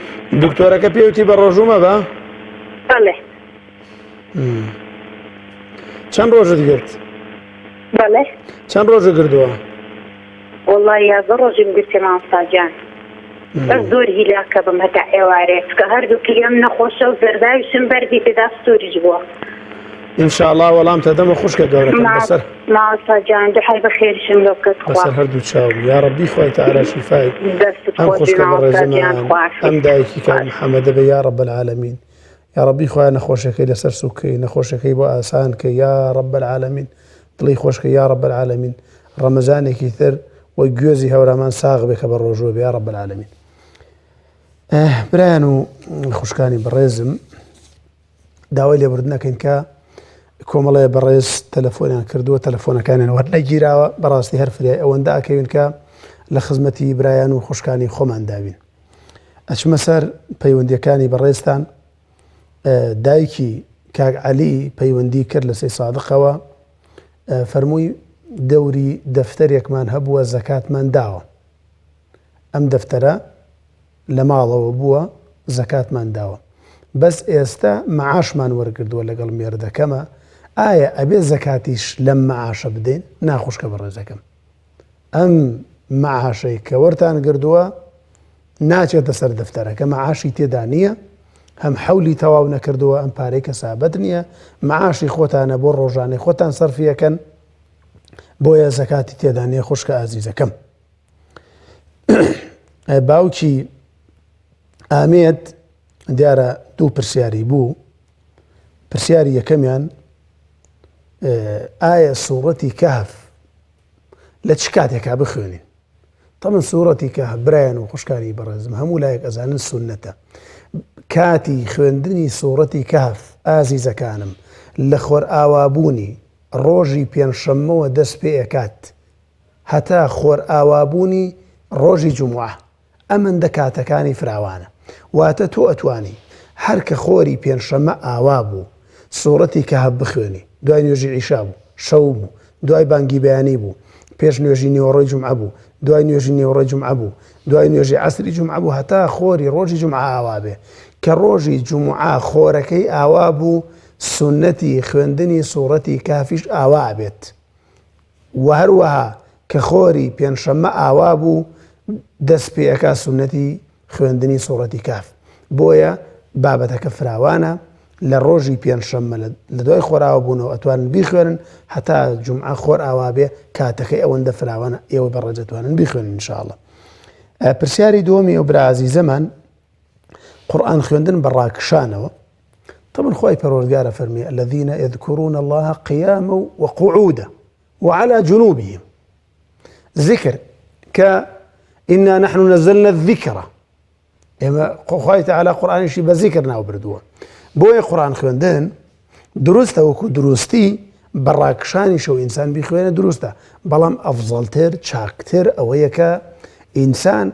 دکتۆرەکە پێی وتی بە ڕۆژوو مەبە؟ بەڵێ. چەند ڕۆژت گرت؟ بەڵێ. چەند ڕۆژت گردووە؟ وەڵای 11 ڕۆژیم گرتێ مامۆستا گیان بەس زۆر هیلاکە بم هەتا ئێوارێ چکە هەردوو کلیەم نەخۆشە و زەرداویشم بەردی تێدا سووریش بووە. ان شاء الله وەڵام تەدەمە خوشکە گەورەکەم بەسەر مامۆستا گیان دوعای بەخێریشم لۆ بکە تخوا بەسەر هەردوو چاوم یا ڕەبی خوای تەعالا شیفای دەستت ئەم خۆش بێ خوشکە مامۆستا گیان بەڕێزەمان خوا ئەم دایکی کاک خوا محەممەدە بێ یا رب العالمین یا ڕەبی خوایە نەخۆشەکەی لەسەر سوک کەی نەخۆشەکەی بۆ ئاسان کەی یا رب العالمین دڵی خۆش کەی یا رب العالمین ڕەمەزانێکی تر وە گوێزی هەورامان ساغ بێ کە بە ڕۆژوە بێ یا رب العالمین برایان و خوشکانی بەڕێزم داوای لێبوردن ئەکەین کە کۆمەڵێ بەڕێز تەلەفۆنیان کردووە تەلەفۆنەکانیان وەرنەگیراوە بەڕاستی هەر فریای ئەوەندە ئەکەوین کە لە خزمەتی برایان و خوشکانی خۆمان داوین ئەچمە سەر پەیوەندیەکانی بەڕێزتان دایکی کاک عەلی پەیوەندی کرد لە سەی سادقەوە فەرمووی دەوری دەفتەرێکمان هەبووە زەکاتمان داوە ئەم دەفتەرە لە ماڵەوە بووە زەکاتمان داوە بەس ئێستە مەعاشمان وەرگردووە لەگەڵ مێردەکەمە ئایا ئەبێ زەکاتیش لەم مەعاشە بدەین؟ نا خوشکە بەڕێزەکەم ئەم مەعاشەی کە وەرتان گردووە ناچێتە سەر دەفتەرەکە مەعاشی تێدا نییە هەم حەولی تەواو نەکردووە ئەم پارەی کە سابەت نییە معاشی خۆتانە بۆ ڕۆژانەی خۆتان سەرفیەکەن بۆیە زەکاتی تێدا نییە خوشکە ئازیزەکەم باوکی ئامێد دیارە دوو پرسیاری بوو پرسیاری یەکەمیان ئایا سوڕەتی کەهف لە چ کاتێکا بخوێنین تەمن سوڕەتی کەهف برایان و خوشکانی بەڕێزم هەموو لایەک ئەزانن سنەتە کاتی خوێندنی سوڕەتی کەهف ئازیزەکانم لە خۆرئاوابوونی ڕۆژی پێنجشەممەوە دەست پێ ئەکات هەتا خۆرئاوابوونی ڕۆژی جومعە ئەمەندە کاتەکانی فراوانە واتە تۆ ئەتوانی هەر کە خۆری پێنجشەممە ئاوا بوو سوڕەتی کەهف بخوێنی دوای نوێژی عیشا بوو شەو بوو دوای بانگی بەیانی بوو پێش نوێژی نیوەڕۆی جومعە بوو دوای نوێژی نیوەڕۆی جومعە بوو دوای نوێژی عەسری جومعە بوو هەتا خۆری ڕۆژی جومعە ئاوا بێ کە ڕۆژی جومعە خۆرەکەی ئاوا بوو سوننەتی خوێندنی سوڕەتی کەهفیش ئاوا ئەبێت وە هەروەها کە خۆری پێنجشەممە ئاوا بوو دەست پێ ئەکا سوننەتی خوێندنی سوڕەتی کەهف بۆیە بابەتەکە فراوانە لە ڕۆژی پێنجشەممە لە دوای خۆراوە بوونەوە ئەتوانن بیخوێنن هەتا جومعە خۆر ئاوا بێ کاتەکەی ئەوەندە فراوانە ئێوە بەڕێز ئەتوانن بیخوێنن ان شاء اللە پرسیاری دووەمی ئەو برا ئازیزەمان قورئان خوێندن بە ڕاکشانەوە طبعا خوای پەروەردگار فەرمی الذين يذكرون الله قياما وقعودا وعلى جنوبهم ذكر ك إنا نحن نزلنا الذكر ئێمە خۆی تعالی قورآانیشی بە زیکر ناو بردووە بۆیە قورآن خوێندن دروستە وەکو دروستی بە ڕاکشانیشەوە ئینسان بیخوێنە دروستە بەڵام ئەفزەڵتر چاکتر ئەوەیە کە ئینسان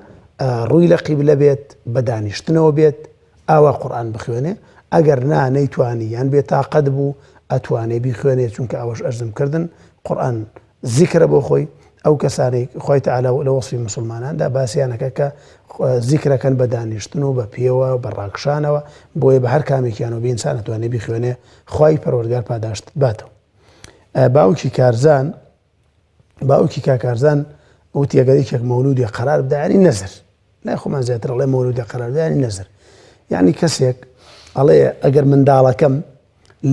ڕووی لە قیبلە بێت بە دانیشتنەوە بێت ئاوا قورئان بخوێنێ ئەگەر نا نەیتوانی یان بێ تاقەت بوو ئەتوانێ بیخوێنێ چونکە ئەوەش ئەرزم کردن قورئان زیکرە بۆ خۆی ئەو کەسانەی خوای تەعالا لە وەسفی موسڵماناندا باسیانەکە کە زیکرەکەن بە دانیشتن و بە پێوە و بە ڕاکشانەوە بۆیە بە هەر کامێکیانەوە بێ ئینسان ئەتوانێ بیخوێنێ خوای پەروەردگار پاداشتت باتەوە باوکی کارزان باوکی کاکارزان وتی ئەگەر یەکێک مەولودی قەرار بدە ینی نەزر لای خۆمان زیاتر ئەڵێ مەولودی قەرار بدە ینی نەزر یعنی کەسێک ئەڵێ ئەگەر منداڵەکەم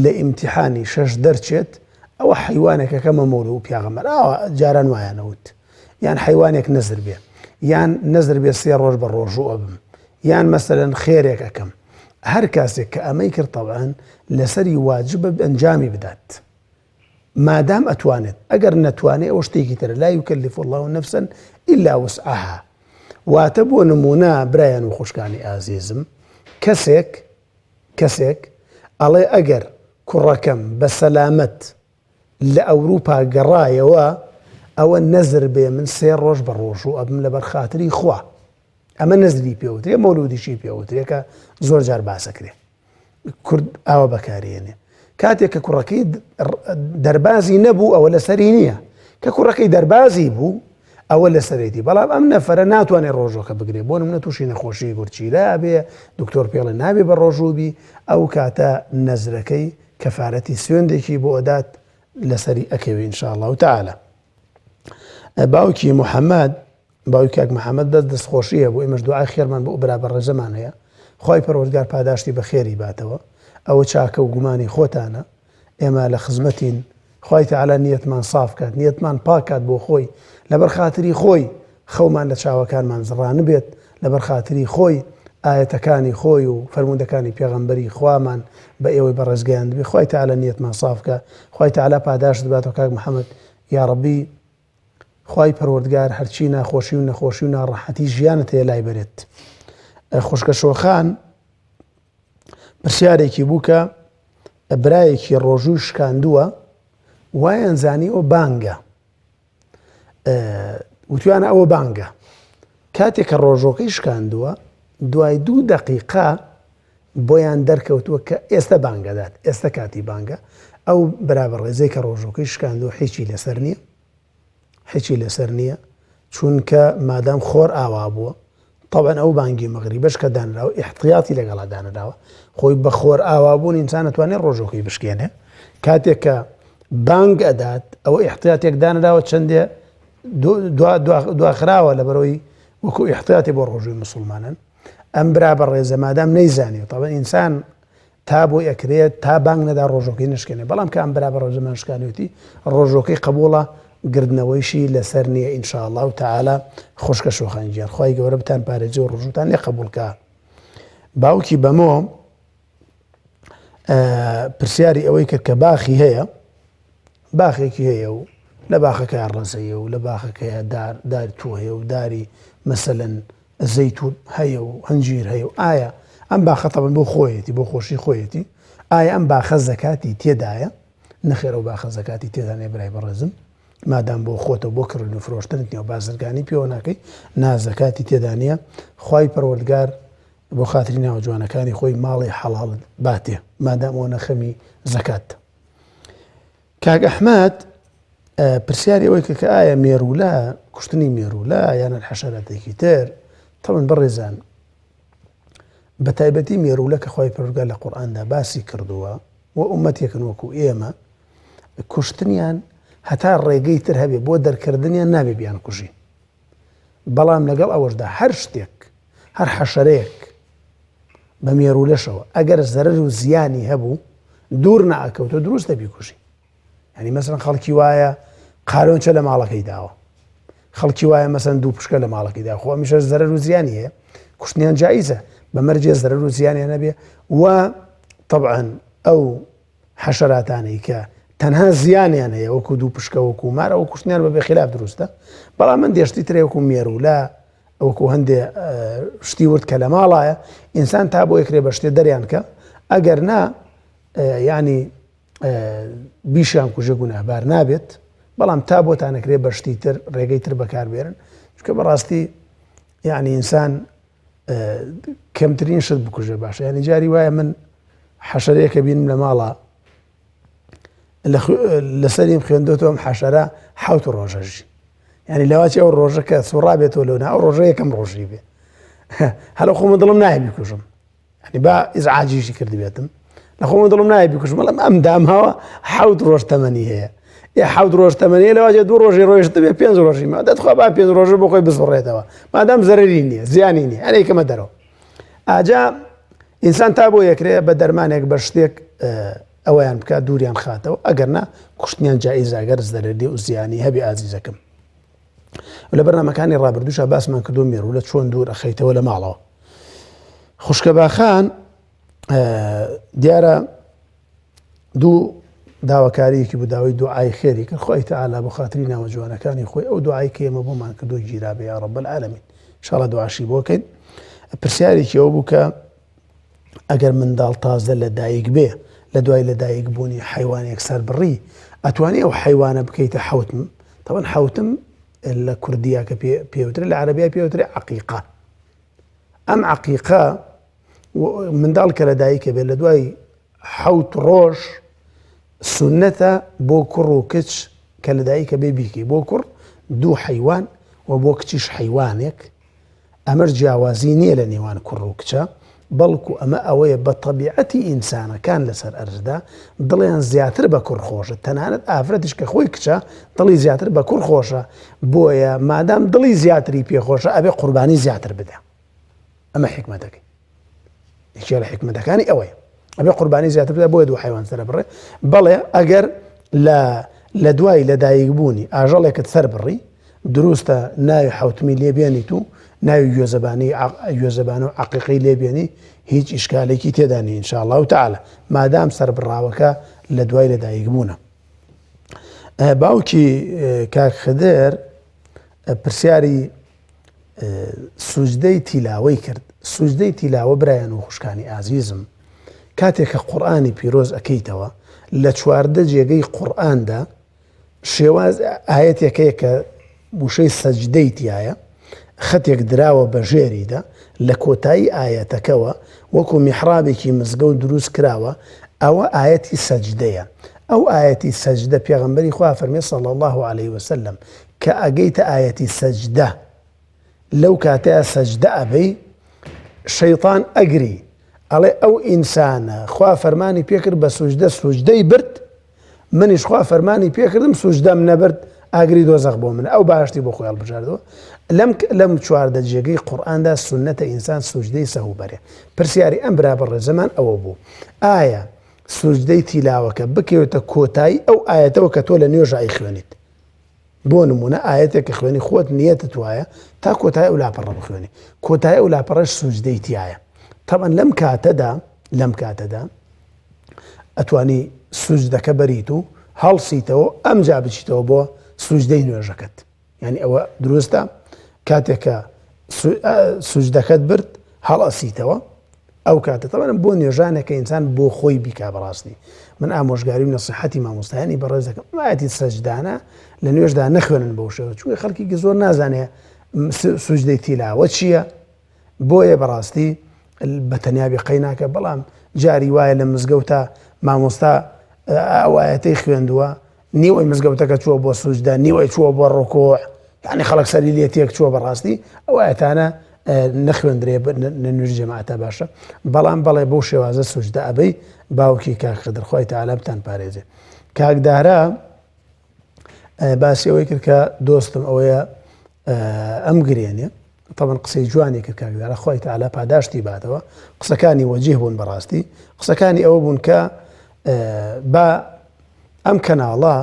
لە ئیمتیحانی شەش دەرچێت ئەوە حەیوانێکەکەمە مەولو و پیاغەمبەر ئاوا جاران وایانەوت یان حەیوانێک نەزر بێ یان نەزر بێ سێ ڕۆژ بە ڕۆژوو ئەبم یان مەسەلەن خێرێک ئەکەم هەر کاسێک کە ئەمەی کرد تەبعەن لەسەری واجبە ئەنجامی بدات مادام ئەتوانێت ئەگەر نەتوانێت ئەوە شتێکی ترە لا یکلف الله نفسا الا وسعها واتە بۆ نمونە برایان و خوشکانی ئازیزم. کەسێک کەسێک ئەڵێ ئەگەر کوڕەکەم بە سەلامەت لە ئەوروپا گەڕایەوە ئەوە نەزر بێ من سێ ڕۆژ بە ڕۆژوو ئەبم لەبەر خاتری خوا ئەمە نەزری پێوترێ مەولودیشی پێوترێ کە زۆر جار باسەکرێ کورد ئاوا بەکارێنێ کاتێک کە کوڕەکەی دەربازی نەبوو ئەوە لەسەری نییە کە کوڕەکەی دەربازی بوو ئەوە لەسەرێتی بەڵام ئەم نەفرە ناتوانێت ڕۆژۆکە بگرێ بۆ منە تووشی نەخۆشی گورچیلە بێ دکتۆر پێڵێ نابێ بە ڕۆژووبی ئەو کاتە نەزرەکەی کەفارەتی سوێندێکی بۆ ئەدات لەسەری ئەکەوێ ان شاء اللە تعالی. باوکی محەممەد باوکی کاک محەممەد بەس دەستخۆشی هەبوو ئێمەش دوعای خێرمان بۆ برا بەڕێزەمان هەیە خوای پەروەردگار پاداشتی بە خێری باتەوە ئەوە چاکە و گومانی خۆتانە ئێمە لە خزمەتین خوای تەعالا نیەتمان ساف کات نیەتمان پاک کات بۆ خۆی لەبەر خاتری خۆی خەومان لە چاوەکانمان زڕانبێت لەبەر خاتری خۆی ئایەتەکانی خۆی و فەرموودەکانی پێغەمبەری خوامان بە ئێوەی بەڕێز گەیاندبێ خوای تەعالا نیەتمان ساف کە خوای تەعالا پاداشت باتەوە کاک محەممەد یاڕەبی خوای پەروەردگار هەرچی ناخۆشی و نەخۆشی و ناڕەحەتی ژیانت هەیە لای بەرێت خوشکە شۆخان پرسیارێکی بوو کە برایەکی ڕۆژووی شکاندووە وایان زانی ئەو بانگە وتویانە ئەوە بانگە کاتێک کە ڕۆژۆکەی شکاندووە دوای دوو دقیقا بۆیان دەرکەوتووە کە ئێستا بانگەدات ئێستا کاتی بانگە ئەو برا بەڕێزەی کە ڕۆژۆکەی شکاندووە هیچی لەسەر نییە هیچی لەسەر نییە چونکە مادام خۆر ئاوا بووە تەبعەن ئەو بانگی مەغریبەش کە دانراوە ئیحتیاتی لەگەڵا دانراوە خۆی بە خۆر ئاوابوون ئینسان ئەتوانێت ڕۆژۆکەی بشکێنێ کاتێک کە بانگ ئەدات ئەوە ئیحتیاتێک دانراوە چەندێ دواخراوە لە بەرەوەی وەکو ئیحتیاتی بۆ ڕۆژووی مسلمانن ئەم برا بە ڕێزە مادام نەیزانی تەبعەن ئینسان تا بۆی ئەکرێت تا بانگ نەدا ڕۆژۆکەی نەشکێنێ بەڵام کە ئەم برا بە ڕۆژەمان شکانوێتی ڕۆژۆکەی قبوڵە گردنەوەیشی لەسەر نییە ان شاء اللە تعالی خوشکە شۆخان گیان خوای گەورە بتان پارێزێ و ڕۆژوتان لێ قبوڵ کا باوکی بەمۆ پرسیاری ئەوەی کرد کە باخی هەیە باخێکی هەیە و لە باخەکە ڕەزەیە و لە باخەکەیە دار دار تو هەیە و داری مەسەلەن زەیتون هەیە و هەنجیر هەیە و ئایا ئەم باخە تەبەن بۆ خۆیەتی بۆ خۆشی خۆیەتی ئایا ئەم باخە زەکاتی تێدایە نەخێر ئەو باخە زەکاتی تێدا نیە برای بەڕێزم مادام بۆ خۆتە بۆ کڕین و فرۆشتنت نیە و بازرگانی پێوە ناکەی نا زەکاتی تێدا نییە خوای پەروەردگار بۆ خاتری ناوە جوانەکانی خۆی ماڵی حەڵاڵت باتێ مادام ئەوە نەخەمی زەکات کاک ئەحمد پرسیاری ئەوەی کە کە ئایا مێرولە کوشتنی مێرولە یان حەشەراتێکی تر تەمەن بەڕێزان بە تایبەتی مێروولە کە خوای پەروەردگار لە قورئاندا باسی کردووە و ئومەتێکن وەکو ئێمە کوشتنیان هەتا ڕێگەی تر هەبێ بۆ دەرکردنیان نابێ بیان کوژین بەڵام لەگەڵ ئەوەشدا هەر شتێک هەر حەشەرەیەک بە مێروولەشەوە ئەگەر زەرەر و زیانی هەبوو دوور ناکەوتە دروستە بیکوژی یانی مەسەلەن خەڵکی وایە قالۆنچە لە ماڵەکەی داوە خەڵکی وایە مەسەن دوو پشکە لە ماڵەکەی دا خۆ ئەمیشە زەرەر و زیانی هەیە کوشتنیان جایزە بە مەرجێ زەرەر و زیانیان نەبێ و طبعا ئەو حەشەراتانەی کە تەنها زیانیان هەیە وەکو دوو پشکە وەکو مار ئەو کوشتنیان بە بێخلاف دروستە بەڵام من دێشتی ترێ وەکو مێرولە وەکو هەندێ شتی ورد کە لە ماڵایە ئینسان تا بۆ یەکرێ بە شتێ دەریان کە ئەگەر نا ینی بیشیان کوژێ گوناهبار نابێت بەڵام تا بۆتان نەکرێت بە شتی تر ڕێگەی تر بەکاربێرن چونکە بەڕاستی یعنی ئینسان کەمترین شت بکوژێ باشە یعنی جاری وایە من حەشەرەیەکە بینم لە ماڵە لەسەریم خوێندۆتەوە ئەم حەشەرە حوت ڕۆژەژی یعنی لەواچی ئەو ڕۆژە کە سوڕا بێتەوە لەونا ئەو ڕۆژە یەکەم ڕۆژی بێ هەلو خۆمە دڵم نایە بیکوژم یعنی با ئیزعاجیشی کردبێتم لە خۆم دڵم نایە بیکوژم بەڵام ئەم داماوە حەوت ڕۆژ تەمەنی هەیە ئێ حەوت ڕۆژ تەمەنی لەواجێ دوو ڕۆژی ڕۆیشت بێ پێنج ڕۆژی ما دەتخوا با پێنج ڕۆژە بۆ خۆی بزڕێتەوە مادام زەرری نییە زیانی نییە ئەرێ کەمە دەرەوە ئاجا ئینسان تا بۆ یەکرێ بە دەرمانێک بە شتێک ئەوەیان بکات دووریان خاتەوە ئەگەر نا کوشتنیان جائیزە ئەگەر زەرەری و زیانی هەبێ ئازیزەکەم لە بەرنامەکانی ڕابردووشا باسمان کردو مێروولە چۆن دوور ئەخەیتەوە لە ماڵەوە خوشکە باخان دیارە دوو داواکاریەکی بوو داوای دوعای خێری کرد خوای تەعالا بۆ خاتری ناوە جوانەکانی خۆی ئەو دوعای کە ئێمە بۆمان کردو گیرابێ یا رب العالمین ان شاء الله دوعاشی بۆ کەین پرسیارێکی ئەو بوو کە. ئەگەر منداڵ تازە لە دایک بێ لە دوای لە دایک بوونی حەیوانێک سەر بڕی ئەتوانی ئەو حەیوانە بکەیتە حەوتم تەوان حەوتم لە کوردیە کە پێوترێ لە عەربیا پێوترێ عەقیقە ئەم عەقیقە منداڵ کە لە دایکە بێت لە دوای حەوت ڕۆژ سونەتە بۆ کوڕ و کچ کە لە دایکە بێ بیکەی بۆ کوڕ دوو حەیوان و بۆ کچیش حەیوانێک ئەمەش جیاوازی نییە لە نێوان کوڕ و کچە، بەڵکو ئەمە ئەوەیە بە تەبیعەتی ئینسانەکان لەسەر ئەرزدا دڵیان زیاتر بە کوڕ خۆشە، تەنانەت ئافرەتیش کە خۆی کچە دڵی زیاتر بە کوڕ خۆشە، بۆیە مادام دڵی زیاتری پێ خۆشە ئەبێ قوربانی زیاتر بدا. ئەمە حیکمەتەکەی. یەکێ لە حیکمەتەکانی ئەوەیە ئەبێ قوربانی زیاتر بدا بۆیە دوو حیوان سەر بڕێ بەڵێ ئەگەر لە لە دوای لەدایک بوونی ئاژەڵێکت سەر بڕی دروستە ناوی حوتمی لێ بێنیت و ناوی گوێزەبانی گوێزەبان و عقیقی لێ بێنی هیچ ئیشکالێکی تێدا نیە ان شاء الله تعالی مادام سەربڕاوەکە لە دوای لەدایک بوونە باوکی کاک خدر پرسیاری سوجدەی تیلاوەی کرد سوجدەی تیلاوە برایان و خوشکانی ئازیزم کاتێک کە قورئانی پیرۆز ئەکەیتەوە لە 14 جێگەی قورئاندا شێواز ئاەتێک هەیە کە وشەی سەجدەی تایە خەتێک دراوە بە ژێریدا لە کۆتایی ئاەتەکەوە وەکو میحرابێکی مزگەوت دروست کراوە ئەوە ئاەتی سەجدەیە ئەو ئاەتی سەجدە پێغەمبەری خوا فەرمی صلی الله عليه وسلم کە ئەگەیتە ئایەتی سەجدە لەو کاتەیا سەجدە ئەبەی شەیتان ئەگری ئەڵێ ئەو ئینسانە خوا فەرمانی پێکرد بە سوجدە سوجدەی برد منیش خوا فەرمانی پێکردم سوجدەم نەبرد ئاگری دۆزەخ بۆ من ئەو باشتی بۆ خۆی هەڵبژاردەوە لەم لەم 14 جێگەی قورئاندا سوننەتە ئینسان سوجدەی سەهو بەرێ پرسیاری ئەم برا بەڕێزەمان ئەوە بوو ئایا سوجدەی تیلاوەکە بکەوێتە کۆتایی ئەو ئایەتەوە کە تۆ لە نوێژا ئەیخوێنیت بۆ نمونە ئایەتێک کە خوێنی خۆت نیەتت وایە تا کۆتای ئەو لاپەڕە بخوێنی کۆتای ئەو لاپەڕەش سوجدەی تایە تەبەن لەم کاتەدا لەم کاتەدا ئەتوانی سوجدەکە بەریت و هەڵسیتەوە ئەمجا بچیتەوە بۆ سوجدەی نوێژەکەت یانی ئەوە دروستە کاتێک کە سوجدەکەت برد هەڵئەسیتەوە ئەو کاتە تەوانم بۆ نوێژانێک کە ئینسان بۆ خۆی بیکا بەڕاستی من ئامۆژگاری و نەسیحەتی مامۆستایانی بەڕێز دەکەم ئایەتی سەجدانە لە نوێژدا نەخوێنن بەو شێوە چونکە خەڵکی زۆر نازانێ سوجدەی تیلاوە چییە بۆیە بەڕاستی بە تەنیا بێ قەی ناکە بەڵام جاری وایە لە مزگەوتە مامۆستا ئەو ئایەتەی خوێندووە نیوەی مزگەوتەکە چووە بۆ سوجدە نیوەی چووە بۆ ڕکوع یعنی خەڵک سەری لێ تێک چووە بەڕاستی ئەو ئایەتانە نەخوێندرێ لە نوێژ جەماعەتە باشە بەڵام بەڵێ بەو شێوازە سوجدە ئەبەی باوکی کاک خدر خوای تەعالا بتان پارێزێ کاک دارا باسی ئەوەی کرد کە دۆستم ئەوەیە ئەم گرێنێ طبعا قسەی جوانی کرد کاک دارا خوای تەعالا پاداشتی باتەوە قسەکانی وەجیه بوون بەڕاستی قسەکانی ئەوە بوون کە با ئەم کەناڵە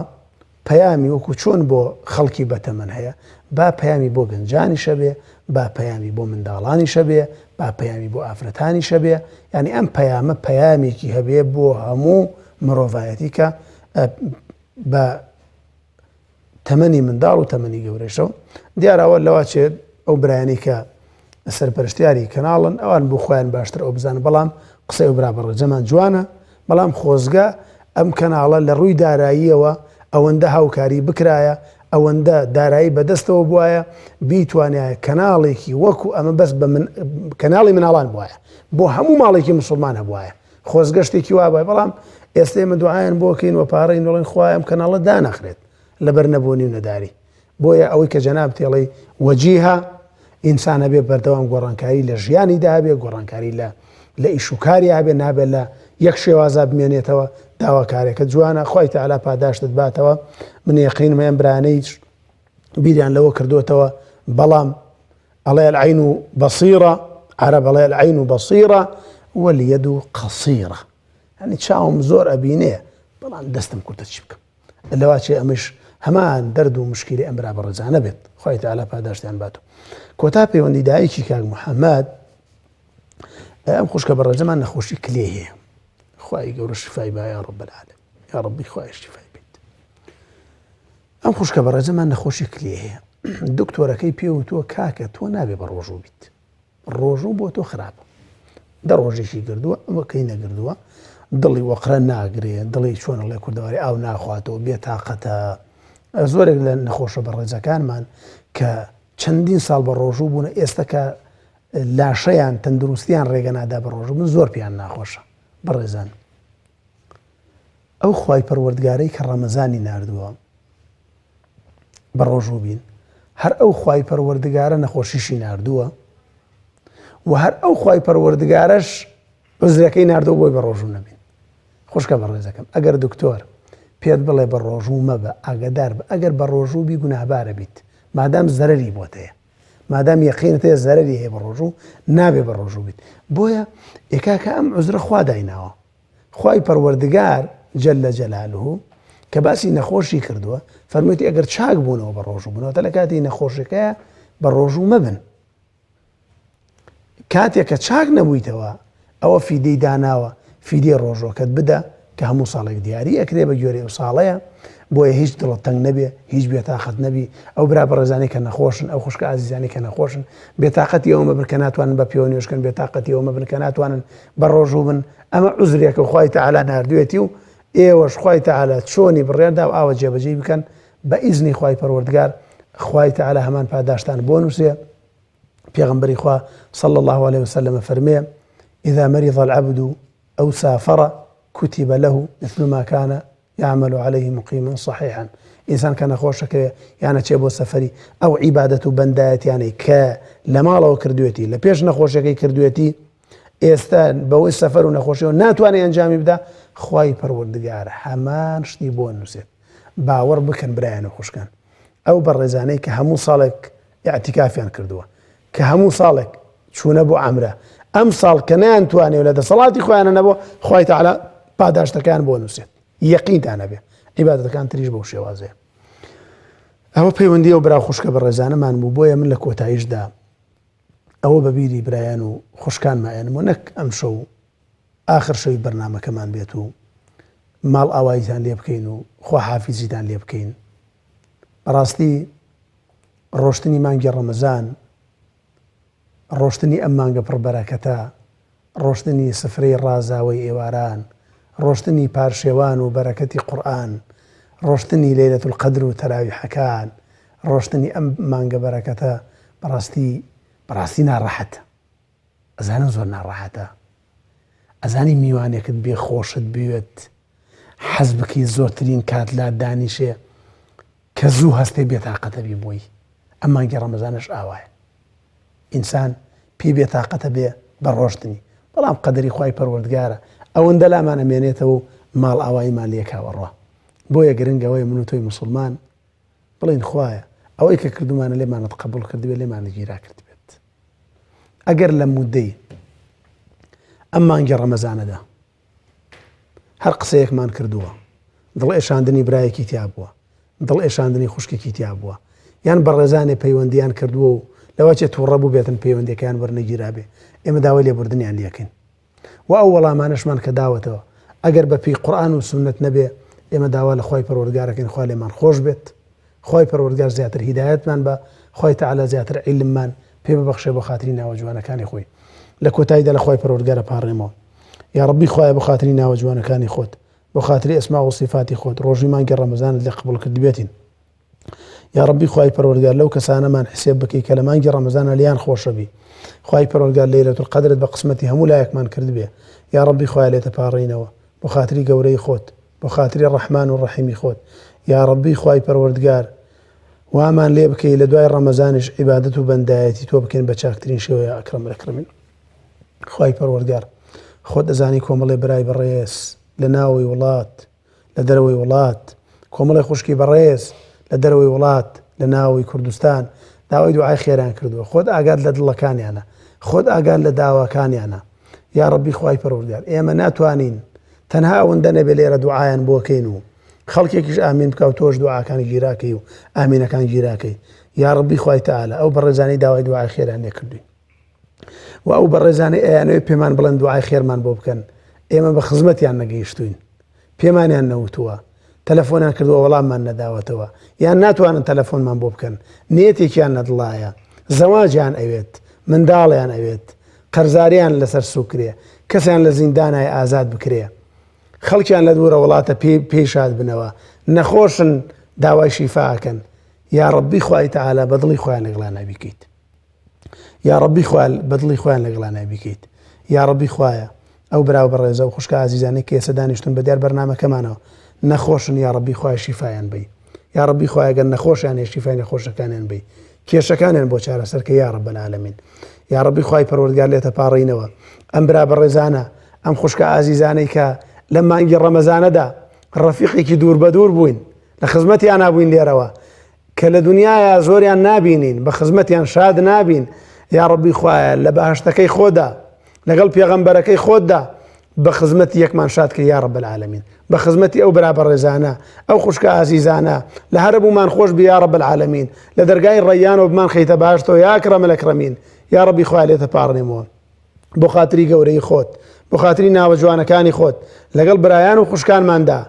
پەیامی وەکو چۆن بۆ خەڵکی بەتەمەن هەیە با پەیامی بۆ گەنجانیشە بێ با پەیامی بۆ منداڵانیشە بێ با پەیامی بۆ ئافرەتانیشە بێ یعنی ئەم پەیامە پەیامێکی هەبێ بۆ هەموو مرۆڤایەتی کە بە تەمەنی منداڵ و تەمەنی گەورەشەوە دیارە ئەوە لەوە چێت ئەو برایانی کە سەرپەرشتیاری کەناڵن ئەوان بۆ خۆیان باشتر ئەو بزانن بەڵام قسەی ئەو برا بەڕێزەمان جوانە بەڵام خۆزگە ئەم کەناڵە لە ڕووی داراییەوە ئەوەندە هاوکاری بکرایە ئەوەندە دارایی بەدەستەوە بواە بیتوانایە کەناڵێکی وەکو ئەمە بەس بە من کەناڵی مناڵان بواە بۆ هەموو ماڵێکی مسلمان هەبواە خۆزگە شتێکی وا بوایە بەڵام ئێستا ئێمە دوعایان بۆ کەین و پاڕێین دەڵێن خوایە ئەم کەناڵە دانەخرێت لەبەر نەبوونی و نەداری بۆیە ئەوەی کە جەنابت ئەڵێی وەجیهە ئینسان هەبێ بەردەوام گۆڕانکاری لە ژیانیدا هەبێ گۆڕانکاری لە لە ئیش و کاری هەبێ نابێت لە یەک شێوازا بمێنێتەوە داواکارێکە جوانە خوای تەعالا پاداشتت باتەوە من یەقینم هەیە برانەی بیریان لەوە کردوتەوە بەڵام ئەڵێ العین بصیرە عەرەب ئەڵێ العین بصیرە والید قصیرە یعنی چاوم زۆر ئەبینێ بەڵام دەستم کورتە چی بکەم لەواچێ ئەمش هەمان دەرد و مشکیلی ئەم برا بەڕێزانە بێت خوای تعالی پاداشتیان بات کۆتا پەیوەندی دایکی کاک محەممەد ئەم خوشکە بەڕێزەمان نەخۆشی کلێ هەیە خوای گەورە شفای با یا رب العالمین یا ربی خوای شفای بێت ئەم خوشکە بەڕێزەمان نەخۆشی کلیە هەیە دکتۆرەکەی پێ وتووە کاکە تۆ نابێ بە ڕۆژوو بیت ڕۆژوو بۆ تۆ خراپە. دە ڕۆژێکی گردووە ئەوەکەی نەگردووە دڵی وەقرە ناگرێ دڵی چۆن ئەڵێ کوردەواری ئاو ناخواتەوە بێتاقەتە زۆرێک لە نەخۆشە بەڕێزەکانمان کە چەندین ساڵ بە ڕۆژوو بوونە ئێستا کە لاشەیان تەندروستیان ڕێگە نادا بە ڕۆژوو بن زۆر پێیان ناخۆشە بەڕێزان ئەو خوای پەروەردگارەی کە ڕەمەزانی ناردووە بە ڕۆژوو بین هەر ئەو خوای پەروەردگارە نەخۆشیشی ناردووە و هەر ئەو خوای پەروەردگارەش عوزرەکەی ناردووە بۆی بە ڕۆژوو نەبین خوشکە بەڕێزەکەم ئەگەر دکتۆر پێت بڵێ بە ڕۆژوو مەبە ئاگدار بە ئەگەر بە ڕۆژوو بی گوناهبارە بیت مادام زەرری بۆت هەیە مادام یەقینت هەیە زەرری هەیە بە ڕۆژوو نابێ بە ڕۆژوو بیت بۆیە ئێکاکە ئەم عوزرە خوا دایناوە خوای پەروەردگار جل جلالە کە باسی نەخۆشی کردووە فەرموویەتی ئەگەر چاک بوونەوە بە ڕۆژوو بن واتە لە کاتی نەخۆشیەکەیە بە ڕۆژوو مەبن کاتێک کە چاک نەبوویتەوە ئەوە فیدەی داناوە فیدەی ڕۆژۆکەت بدە کە هەموو ساڵێک دیاری ئەکرێ بە گوێرەی ئەو ساڵەیە بۆیە هیچ دڵت تەنگ نەبێ هیچ بێتاقەت نەبی ئەو برا بەڕێزانەی کە نەخۆشن ئەو خوشکە ئازیزانەی کە نەخۆشن بێتاقەتی ئەوە مەبن کە ناتوانن بە پێوە نوێژکەن بێتاقەتی ئەوە مەبن کە ناتوانن بە ڕۆژوو بن ئەمە عوزرێکە خوای تەعالا ناردوێتی و ئێوەش خوای تەعالا چۆنی بڕیار دا و ئاوە جێبەجێی بکەن بە ئیزنی خوای پەروەردگار خوای تەعالا هەمان پاداشتان بۆ نووسێ پێغەمبەری خوا صلی الله عليه وسلم فەرمێ إذا مرض العبد أو سافر كتب له مثل ما كان يعمل عليه مقيما صحيحا ئینسان کە نەخۆشەکەوێ یان ئەچێ بۆ سەفەری ئەو عیبادەت و بەندایەتیانەی کە لە ماڵەوە کردوێتی لە پێش نەخۆشیەکەی کردوێتی ئێستا بەوەی سەفەر و نەخۆشیەوە ناتوانێت ئەنجامی بدا خوای پەروەردگار هەمان شتی بۆ نووسێت باوەڕ بکەن برایان و خوشکان ئەو بەڕێزانەی کە هەموو ساڵێک ئیعتیکافیان کردووە کە هەموو ساڵێک چوونە بۆ عەمرە ئەم ساڵ کە نەیانتوانێ و لە دەسەڵاتی خۆیانە نەبوو خوای تەعالا پاداشتەکەیان بۆ نووسێت یەقینتان هەبێ عیبادەتەکان تریش بەو شێوازەیە ئەوە پەیوەندی ئەو برا خوشکە بەڕێزانەمان بوو بۆیە من لە کۆتاییشدا ئەوە بە بیری برایان و خوشکانما ئێنم و نەک ئەم شەو ئاخر شەوی بەرنامەکەمان بێت و ماڵ ئاواییتان لێ بکەین و خواحافیزیتان لێ بکەین بەڕاستی ڕۆشتنی مانگی ڕەمەزان، ڕۆشتنی ئەم مانگە پڕ بەرەکەتە، ڕۆشتنی سفرەی ڕازاوەی ئێواران، ڕۆشتنی پارشێوان و بەرەکەتی قورئان، ڕۆشتنی لەیلەت القدر و تەراویحەکان، ڕۆشتنی ئەم مانگە بەرەکەتە بەڕاستی بەڕاستی ناڕەحەتە. ئەزانم زۆر ناڕەحەتە. ئەزانی میوانێکت بێ خۆشت بوێت، حەز بکەی زۆرترین کات لات دانیشێ، کە زوو هەستێ بێتاقەتە بی بۆی ئەم مانگی ڕەمەزانەش ئاوایە ئینسان پێی بێتاقەتە بێ بە ڕۆشتنی بەڵام قەدەری خوای پەروەردگارە ئەوەندە لامان ئەمێنێتەوە و ماڵ ئاواییمان لێکاوە ڕوا بۆیە گرنگ ئەوەیە من و تۆی موسڵمان بڵێین خوایە ئەوەی کە کردومانە لێمانت قبوڵ کردبێت لێمانت گیرا کردبێت ئەگەر لە مودەی ئەم مانگی ڕەمەزانەدا هەر قسەیەکمان کردووە دڵ ئێشاندنی برایەکی تیا بووە، دڵ ئێشاندنی خوشکێکی تیا بووە، یان بەڕێزانێ پەیوەندیان کردووە و لەوەچێ تووڕە بووبێتن پەیوەندیەکەیان وەرنەگیرابێ، ئێمە داوای لێبوردنیان لێکەین و ئەو وەڵامانەشمان کە داوەتەوە ئەگەر بە پێی قورئان و سوننەت نەبێ ئێمە داوا لە خوای پەروەردگارەکەین خوا لێمان خۆش بێت. خوای پەروەردگار زیاتر هیدایەتمان بە خوای تەعالا زیاتر عیلممان پێ ببەخشێ بۆ خاتری ناوە جوانەکانی خۆی لە کۆتاییدا لە خوای پەروەردگار ئەپاڕێمەوە یا ڕەبی خوایە بۆ خاتری ناوە جوانەکانی خۆت بۆ خاتری ئەسما و سیفاتی خۆت ڕۆژی مانگی ڕەمەزانت لێ قبوڵ کردبێتین یا ڕەبی خوای پەروەردگار لەو کەسانەمان حسێب بکەی کە لە مانگی ڕەمەزانە لێیان خۆشەبی خوای پەروەردگار لەیلەت القەدرت بە قسمەتی هەموو لایەکمان کردبێ یا ڕەبی خوایە لێتە پاڕێینەوە بۆ خاتری گەورەی خۆت بۆ خاتری ڕەحمان و ڕەحیمی خۆت یاڕەبی خوای پەروەردگار وامان لێ بکەی لە دوای ڕەمەزانیش عیبادەت و بەندایەتی تۆ بکەین بە چاکترین شێوە یا ئەکرەم الاکرمین خوای پەروەردگار خۆت ئەزانی کۆمەڵێ برای بەڕێز لە ناوەوەی وڵات لە دەرەوەی وڵات کۆمەڵی خوشکی بەڕێز لە دەرەوەی وڵات لە ناوەوەی کوردستان داوای دوعای خێران کردووە خۆت ئاگات لە دڵەکانیانە خۆت ئاگات لە داواکانیانە یاڕەبی خوای پەروەردگار ئێمە ناتوانین تەنها ئەوەندە نەبێ لێرە دوعایان بۆ کەین و خەڵکێکیش ئامین بکا و تۆش دوعاکان گیراکەی و ئامینەکان گیراکەی یاڕەبی خوای تەعالا ئەو بەڕێزانەی داوای دوعای خێران لێ کردوین و ئەو بەڕێزانەی ئەیانەوێت پێمان بڵێن دوعای خێرمان بۆ بکەن ئێمە بە خزمەتیان نەگەیشتوین پێمانیان نەوتووە تەلەفۆنیان کردووە وەڵاممان نەداوەتەوە یان ناتوانن تەلەفۆنمان بۆ بکەن نێتێکیان نەدڵایە زەواجیان ئەوێت منداڵیان ئەوێت. قەرزاریان لەسەر سوکرێ کەسیان لە زیندانای ئازاد بکرێ خەڵکیان لە دوورە وڵاتە پێی شاد بنەوە نەخۆشن داوای شیفاکەن یاڕەبی خوای تەعالا بە دڵی خۆیان لەگەڵیانا بیکەیت یاڕەبی خوا بە دڵی خۆیان لەگەڵیانا بیکەیت یاڕەبی خوایە ئەو برا و بەڕێزە و خوشکە ئازیزانەی کە ئێستا دانیشتون بە دیار بەرنامەکەمانەوە نەخۆشن یاڕەبی خوای شیفایان بی یاڕەبی خوایە گەر نەخۆشیان هەیە شیفای نەخۆشەکانیان بی کێشەکانیان بۆ چارەسەر کە یاڕەب العالمین یاڕەبی خوای پەروەردگار لێتە پاڕینەوە ئەم برا بەڕێزانە ئەم خوشکە ئازیزانەی کە لە مانگی ڕەمەزانەدا ڕەفیقێکی دوور بە دوور بووین لە خزمەتیانا بووین لێرەوە کە لە دنیایا زۆریان نابینین بە خزمەتیان شاد نابین یا ڕەبی خوایە لە بەهشتەکەی خۆدا لەگەڵ پێغەمبەرەکەی خۆتدا بە خزمەتی یەکمان شاد کە یا رب العالمین بە خزمەتی ئەو برا بەڕێزانە ئەو خوشکە ئازیزانە لە هەربوومان خۆش بی یا رب العالمین لە دەرگای ڕەیانەوە بمان خەیتە باشتەوە یا اکرم الاکرمین یا ڕەبی خوایە لێتە پاڕێمەوە بۆ خاتری گەورەی خۆت بۆ خاتری ناوە جوانەکانی خۆت لەگەڵ برایان و خوشکانماندا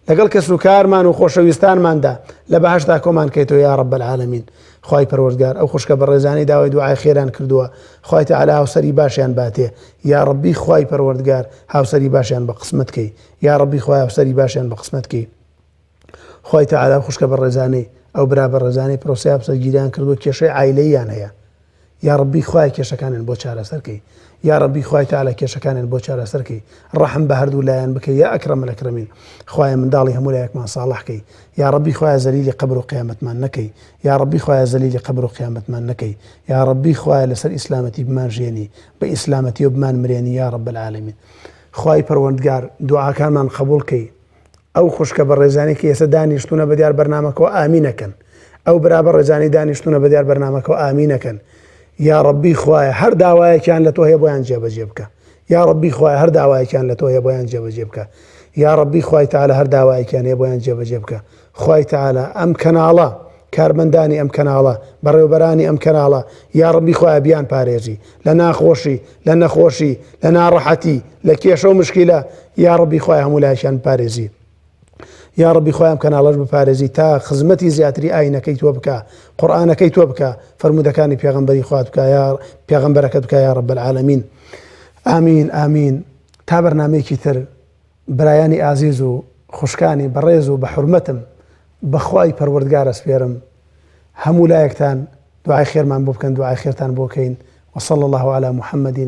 لەگەڵ کەس و کارمان و خۆشەویستانماندا لە بەهشتا کۆمان کەیتەوە یا رب العالمین خوای پەروەردگار ئەو خوشکە بەڕێزانەی داوای دوعای خێران کردووە خوای تعالی هاوسەری باشیان باتێ یا ربی خوای پەروەردگار هاوسەری باشیان بە قسمەت کەی یا ربی خوای هاوسەری باشیان بە قسمەت کەی خوای تعالی ئەو خوشکە بەڕێزانەی ئەو برا بەڕێزانەی پرۆسەی هاوسەرگیریان کردووە کێشەی عایلەییان هەیە یاڕەبی خوایە کێشەکانیان بۆ چارەسەر کەی یاڕەبی خوای تەعالا کێشەکانیان بۆ چارەسەر کەی ڕەحم بە هەردوو لایان بکەی یا ئەکرەم الاکرمین خوایە منداڵی هەموو لایەکمان ساڵح کەی یاڕەبی خوایە زەلیلی قەبر و قیامەتمان نەکەی یاڕەبی خوایە زەلیلی قەبر و قیامەتمان نەکەی یاڕەبی خوایە لەسەر ئیسلامەتی بمان ژێنی بە ئیسلامەتی و بمان مرێنی یاڕەب العالمین خوای پەروەردگار دوعاکانمان قبوڵ کەی ئەو خوشکە بەڕێزانەی کە ئێستا دانیشتوونە بەدیار بەرنامەکەوە ئامینەکەن ئەو برا بەڕێزانەی دانیشتوونە بەدیار بەرنامەکەوە ئامینەکەن یا ڕەبی خوایە هەر داوایەکیان لە تۆ هەیە بۆیان جێبەجێ بکە یا ڕەبی خوایە هەر داوایەکیان لە تۆ هەیە بۆیان جێبەجێ بکە یا ڕەبی خوای تەعالا هەر داوایەکیان هەیە بۆیان جێبەجێ بکە خوای تەعالا ئەم کەناڵە کارمەندانی ئەم کەناڵە، بەڕێوەبەرانی ئەم کەناڵە، یاڕەبی خوایە بیان پارێزی لە ناخۆشی، لە نەخۆشی، لە ناڕەحەتی، لە کێشە و مشکیلە، یاڕەبی خوایە هەموو لایەکیان بپارێزی. یاڕەبی خوایە ئەم کەناڵەش بپارێزی تا خزمەتی زیاتری ئاینەکەی تۆ بکا، قورئانەکەی تۆ بکا، فەرموودەکانی پێغەمبەری خوات بکا یا پێغەمبەرەکەت بکا یا رب العالمین. ئامین ئامین. تا بەرنامەیەکی تر برایانی ئازیز و خوشکانی بەڕێز و بەحورمەتم بەخوای پەروەردگار ئەسپێرم هەموو لایەکتان دوعای خێرمان بۆ بکەن دوعای خێرتان بۆ کەین وصلی اللە علی محمد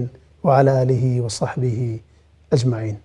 وعلی آله وصحبه اجمعین.